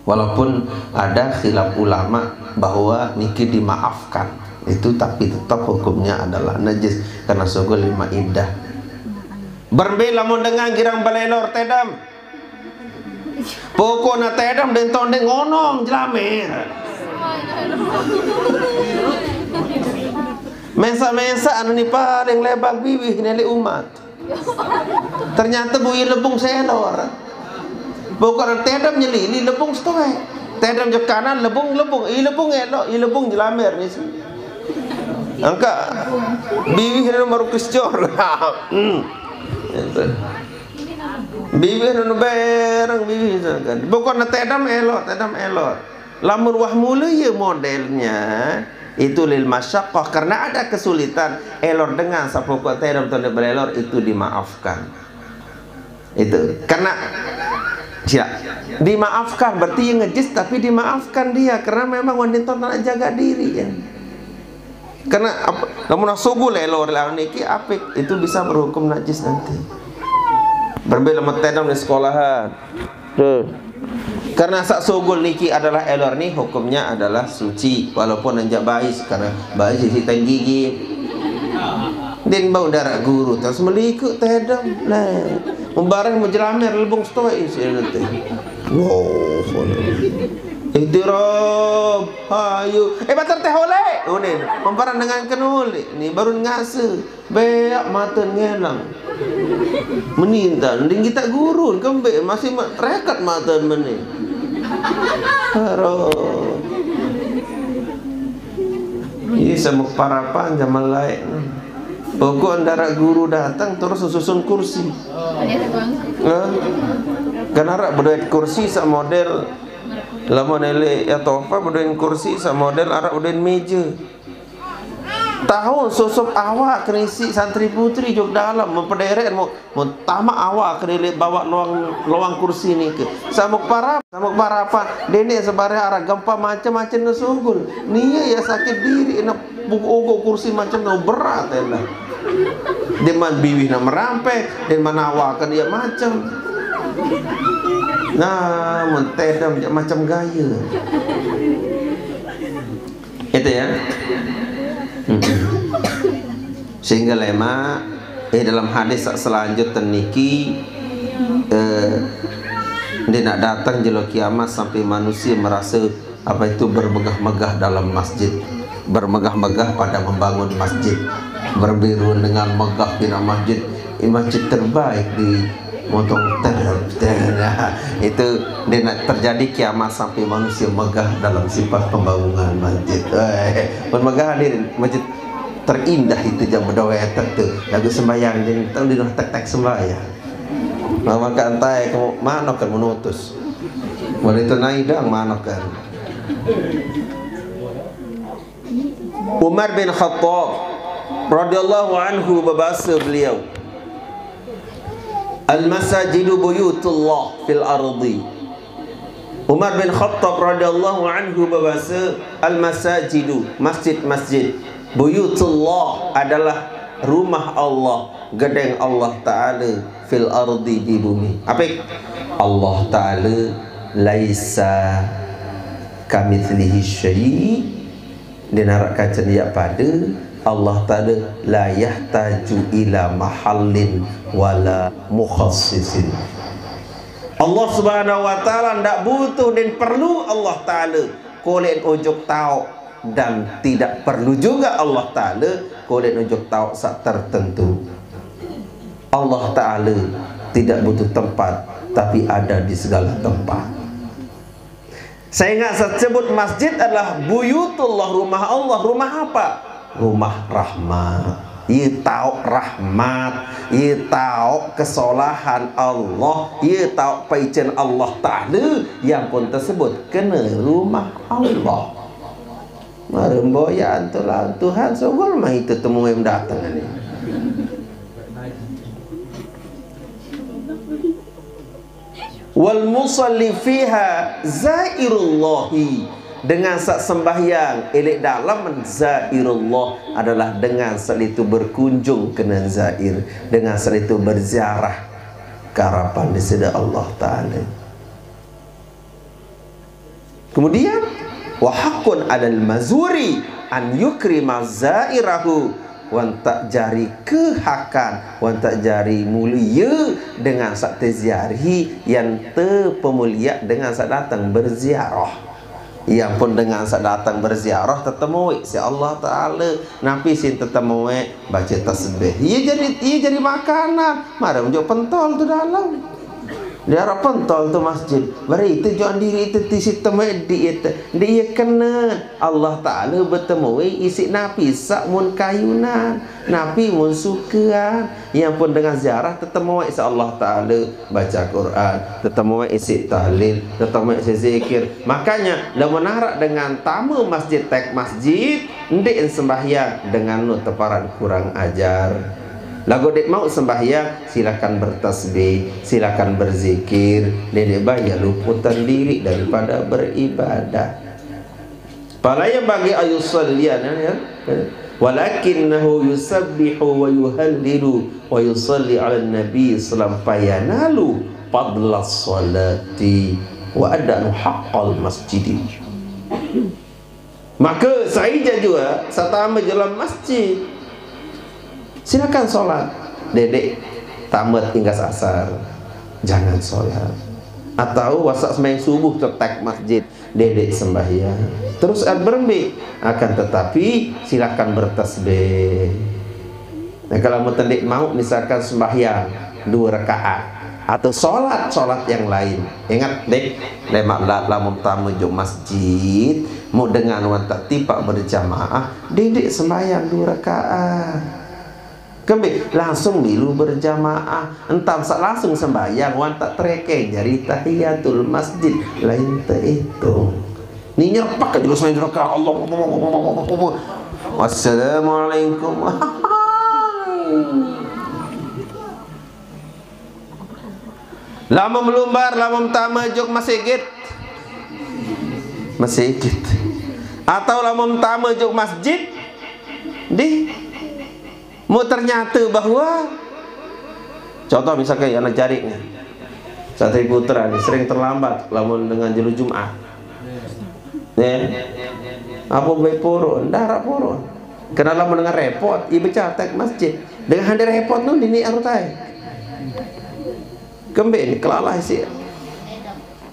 Walaupun ada khilaf ulama bahwa niki dimaafkan, itu tapi tetap hukumnya adalah najis karena sugul ilik maiddah. Berembe lamun dengan girang balelor tedam. Pokokna tedam den tondeng ngonong jelamer. Mensa-mensa anu ni paling lebak biwih neli umat. Ternyata bui lebung selor. Pokokna tedam nyelili lebung stoe. Tedam je kanan lebung, lebung, i lebung elok, i lebung jelamer ni si. Angka biwih anu marukis jor. Hmm. Biwih anu bereng biwih kan. Pokokna tedam elok, tedam elok. Lamun wah mula ieu modelnya itu lil masyaqqah karena ada kesulitan elor dengan sapokok tedam tondek balelor itu dimaafkan. Itu karena ya dimaafkan berarti yang ngejis tapi dimaafkan dia karena memang wanita nak jaga diri ya. Karena apa? Lamun sugul elor lawan niki apik itu bisa berhukum najis nanti. Berbe lamun tedam di sekolahan. Tuh. Karena sak sugul niki adalah elor ni hukumnya adalah suci walaupun enjak bais karena bais isi teng gigi. Din bau darak guru terus meliku tedam. Nah, membarang menjelamer lebung stoe isi nanti. Wow. Ihtiram, ayo. Eh, batar teh oleh. Unin, membarang dengan kenuli. Ni baru ngase. Beak mata ngelang. Meninta, mending kita gurun kembe masih ma- rekat mata meni. Haro. Ini sama parapan zaman lain. Pokok antara guru datang terus susun kursi. Nah, kan arak berduit kursi sak model lama nele ya topa berduit kursi sak model arak berduit meja. Tahun susup awak kerisi santri putri jog dalam mempederek mau mutama awak kerili bawa luang luang kursi ni ke. Samuk parap, samuk parapan. Dene sebarang arah gempa macam-macam na sugul. Nia ya sakit diri na buku ugo kursi macam na berat ya lah. Deman biwih na merampe, deman awakan ya macam. Nah, mentedam ya macam gaya. Itu ya. Hmm. Sehingga lema eh dalam hadis sak selanjutnya niki eh dia nak datang jelo kiamat sampai manusia merasa apa itu bermegah-megah dalam masjid, bermegah-megah pada membangun masjid, berbiru dengan megah bina masjid, ini masjid terbaik di Motong ter, ter, ya. Itu dia nak terjadi kiamat sampai manusia megah dalam sifat pembangunan masjid. Eh, pun megah hadirin masjid terindah itu jam berdoa tu. Lagu sembahyang jadi tahu di tek tek sembahyang. Mama kantai kamu mana kan menutus. Boleh tu naik dong mana kan. Umar bin Khattab radhiyallahu anhu babasa beliau, "Al-masajidu buyutullah fil ardi." Umar bin Khattab radhiyallahu anhu babasa, "Al-masajidu, masjid-masjid, buyutullah adalah rumah Allah, gedeng Allah Ta'ala, fil ardi, di bumi." Apa? Allah Ta'ala laisa kamitslihi syai'. Dia narak kancen ya pada Allah Ta'ala la yahtaju ila mahallin wala mukhassisin. Allah Subhanahu wa Ta'ala ndak butuh dan perlu Allah Ta'ala kulit ujuk tauk dan tidak perlu juga Allah Ta'ala kulit ujuk tauk sak tertentu. Allah Ta'ala tidak butuh tempat tapi ada di segala tempat. Saya ingat saya sebut masjid adalah buyutullah, rumah Allah. Rumah apa? Rumah rahmat. Ye taoq rahmat, ye taoq kesolahan Allah, ye taoq paicen Allah Ta'ala, yang pun tersebut kene rumah Allah. Mare mboyaq antu laun Tuhan, sugul mah ite temue dateng ni. Wal musalli fiha zairullahi, dengan saq sembahyang eleq dalem zairullah adalah dengan saq itu berkunjung kene zair, dengan saq itu berziarah ke arepan Deside Allah Ta'ala. Kemudian, wa haqqun 'alal mazuri an yukrima zairahu, wantaq jari kehakan, wantaq jari mulie dengan saq teziarahi, yang tepemulie dengan saq dateng berziarah. Yang pun dengan saq dateng berziarah tetemueq siq Allah Ta'ala. Napi sin tetemueq? Bace tasbih. Ie jari, ie jari makanan. Mare unjuk pentol tu dalem. Diaraq pentol tu masjid. Bari ite joq diriq ite tisi temeq diq ite. Ndeq ie kenen. Allah Ta'ala betemueq isiq napi saq mun kayunan, napi mun sukean. Yang pun dengan ziarah tetemueq siq Allah Ta'ala, baca Quran, tetemueq isiq tahlil, tetemueq isiq zikir. Makanya, lamun araq dengan tame masjid, taek masjid, ndeq sembahyang, dengan nu teparan kurang ajar. Laguq ndeq mauq sembahyang, silakan bertasbih, silakan berzikir, ndeq bae ie luputan diriq daripada beribadah. Fala yanbaghi an yusalli, ya, ya. Walakinnahu yusabbihu wa yuhallilu wa yusalli 'alan nabi sallam fayanalu fadlas salati wa adanu haqqal masjidi. Maka sai jaq juaq saq tame jok dalem masjid, silakan solat. Dedeq tamet inggas asar, jangan solat. Atau wasaq sembahyang subuh tetek masjid, dedeq sembahyang. Terus at berembe, akan tetapi silakan bertasbih. Nah, kalau mau tendik mau misalkan sembahyang dua rakaat atau sholat-sholat yang lain, ingat dek, lemaq la-, lamun tame jok masjid, mau dengan wantaq tipaq berjamaah, dedeq sembahyang dua rakaat. Kembe langsung milu berjamaah, entan saq langsung sembahyang wantaq terekeng jari tahiyatul masjid, lain teitung. Ni nyerpak aja lu selain rakaat, Allah, Allah, Allah, Allah, Allah. Wassalamualaikum. Lamun melumbar, lamun tame jok masigit. Masigit. Atau lamun tame jok masjid. Di Mau ternyata bahwa, contoh misalkan anak jarik ni, Satri Putra ni sering terlambat lamun dengan jelo Jumat. Ya. Apa baik purun? Ndaraq purun. Kena lamun dengan repot, ie becatek masjid. Dengan hande repot nun dini arutai. Kembe ni kelalah isi.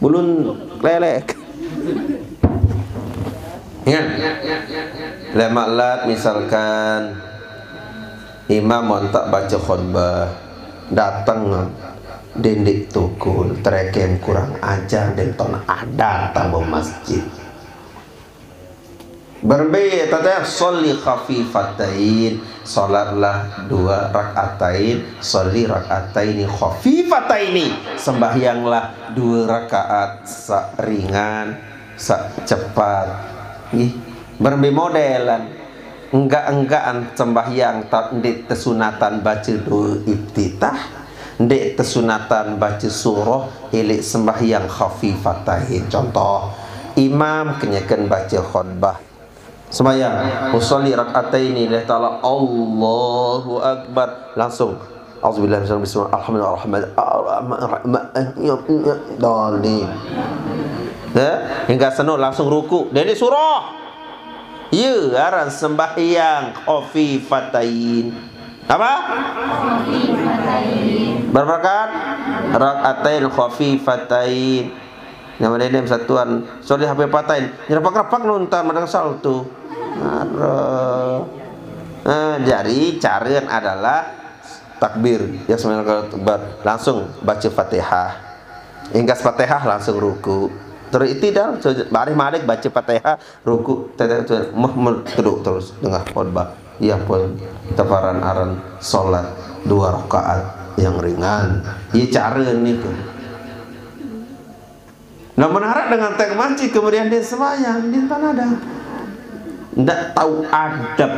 Bulun kelelek. Ingat. Lemaq lat misalkan imam wantaq bace khotbah, dateng dendeq tukul, terekem kurang ajar, dem ton adat tame masjid. Berembe tete, sholli khafifatain, sholatlah dua rakaatain, sholli rakaataini khafifataini, sembahyanglah dua rakaat saq ringan, saq cepat. Nggih, berembe modelan. Enggak-enggaqan sembahyang ta-, ndeq tesunatan bace doe iftitah, ndeq tesunatan bace surah, eleq sembahyang khafifatain. Contoh, imam kenyeken bace khotbah. Sembahyang, usolli rakaataini lillahi ta'ala, Allahu Akbar. Langsung, auzubillahi minasyaitonir rajim, bismillah, alhamdulillah, rahman, rahman, rahman, dalin. Ya, hingga seno langsung ruku. Dene surah. Ye, aran sembahyang khafifatain. Apa? Berapa rakaat? Rakaatain khafifatain. Nama dene satuan? Sorry, H P patain. Nyerepak-repak nonton madang salto. Aduh. Nah, jadi caren adalah takbir. Ya, semuanya langsung baca Fatihah. Ingkas Fatihah langsung ruku. Terus itidal, bareh malik baca Fatihah, ruku, tedek, tedek, meh, meh, teduk terus dengah khotbah. Ia pun teparan aran salat dua rakaat yang ringan. Ia cara niku. Nah, menharap dengan teng masjid kemudian dia sembahyang, dia tak ada. Ndak tahu adab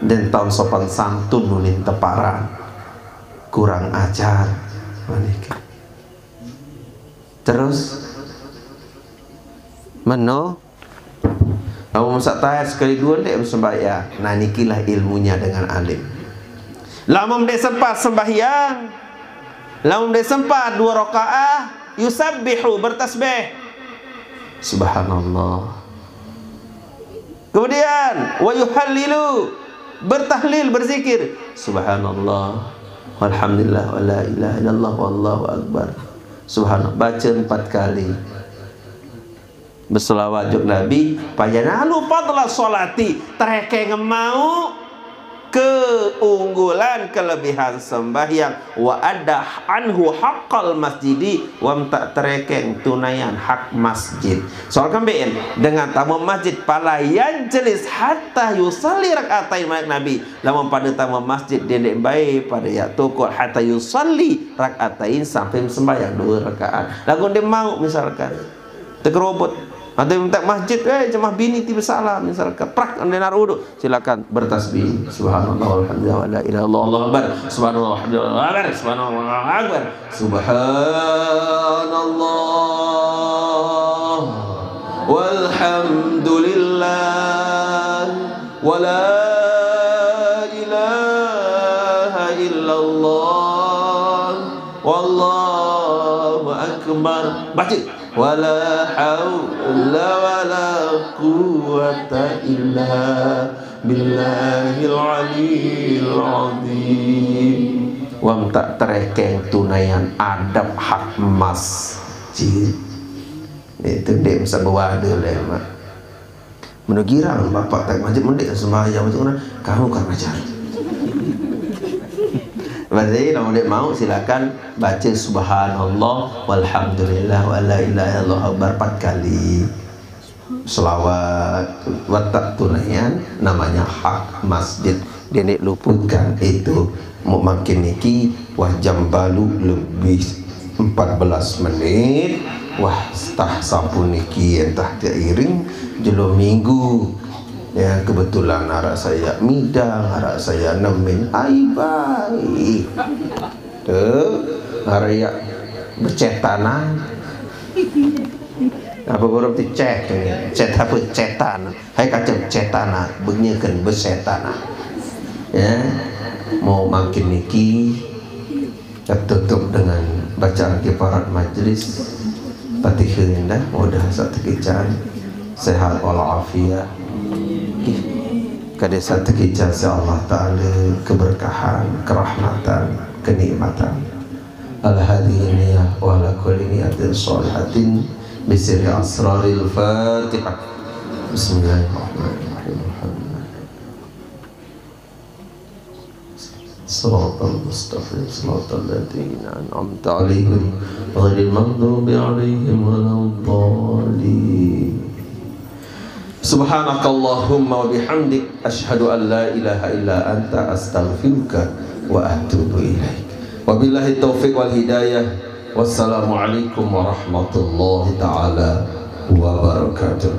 dan tahu sopan santun nunin teparan. Kurang ajar. Menika. Terus meno, lamun masak tahiyat sekali dua ndak sembahyang. Nah, nikilah ilmunya dengan alim. Lamun dia sempat sembahyang, lamun dia sempat dua rakaat, yusabbihu, bertasbih. Subhanallah. Kemudian wa yuhallilu, bertahlil, berzikir. Subhanallah, walhamdulillah, wala ilaha illallah, wallahu akbar. Subhanallah, baca empat kali. Berselawat jok Nabi, payanalu fadla sholati, terekeng mau keunggulan kelebihan sembahyang, wa adda anhu haqqal masjidi, wam tak terekeng tunaian hak masjid. Soal kembein dengan tamu masjid pala yang jelis hatta yusalli rakaatain, malik Nabi, lamun pada tamu masjid dia ndak bae pada ia tukul hatta yusalli rakaatain, sampai sembahyang dua rakaat. Lagu dia mau misalkan tekerobot. Ada minta masjid, eh, jemaah bini tiba salam, misalkan. Prak, anda naruh uduk. Silakan bertasbih. Subhanallah, walhamdulillah, wala ilaha illallah, Allahu akbar. Subhanallah, walhamdulillah, Allahu akbar. Subhanallah, walhamdulillah, Allahu akbar. Subhanallah, walhamdulillah, wala ilaha illallah, wallahu akbar. Baca. Wala haula wala quwwata illa billahil aliyil azim. Wam tak terekeng tunaian adab hak masjid. Itu dia bisa berwada lah, Mak. Menu girang bapak tak masjid, mendek sembahyang macam mana? Kamu kan ajar. Berarti kalau mendek mau, silakan baca subhanallah, walhamdulillah, wala ilaha illallah akbar empat kali. Selawat, watak tunaian namanya hak masjid. Dia ndak luputkan itu. Mau makin niki, wah, jam balu lebih empat belas menit. Wah, setah sampun niki entah tiap iring jelo minggu. Ya, kebetulan arak saya midang, arak saya nemin. Ai baik. Tuh, arak ya bercetanan. Apa baru tu chat? Chat apa? Cetan. Hai kacang cetan, benyakan bersetan. Ya, mau makin niki, kita tutup dengan bacaan kifarat majlis. Fatihah indah, mudah satu kicaan, sehat walafiat. Kada satu kicaan, insya Allah Ta'ala, keberkahan, kerahmatan, kenikmatan. Ala hadhihi niyah wa ala kulli niyatin shalihatin bisirri asraril Fatihah. Bismillahirrahmanirrahim. Alhamdulillah. Shiratal mustaqim, shiratal ladzina an'amta 'alaihim, ghairil maghdubi 'alaihim waladdallin. Subhanakallahumma wa bihamdik, asyhadu an la ilaha illa anta, astaghfiruka wa atubu ilaik. Wabillahi taufiq wal hidayah. Wassalamualaikum warahmatullahi taala wabarakatuh.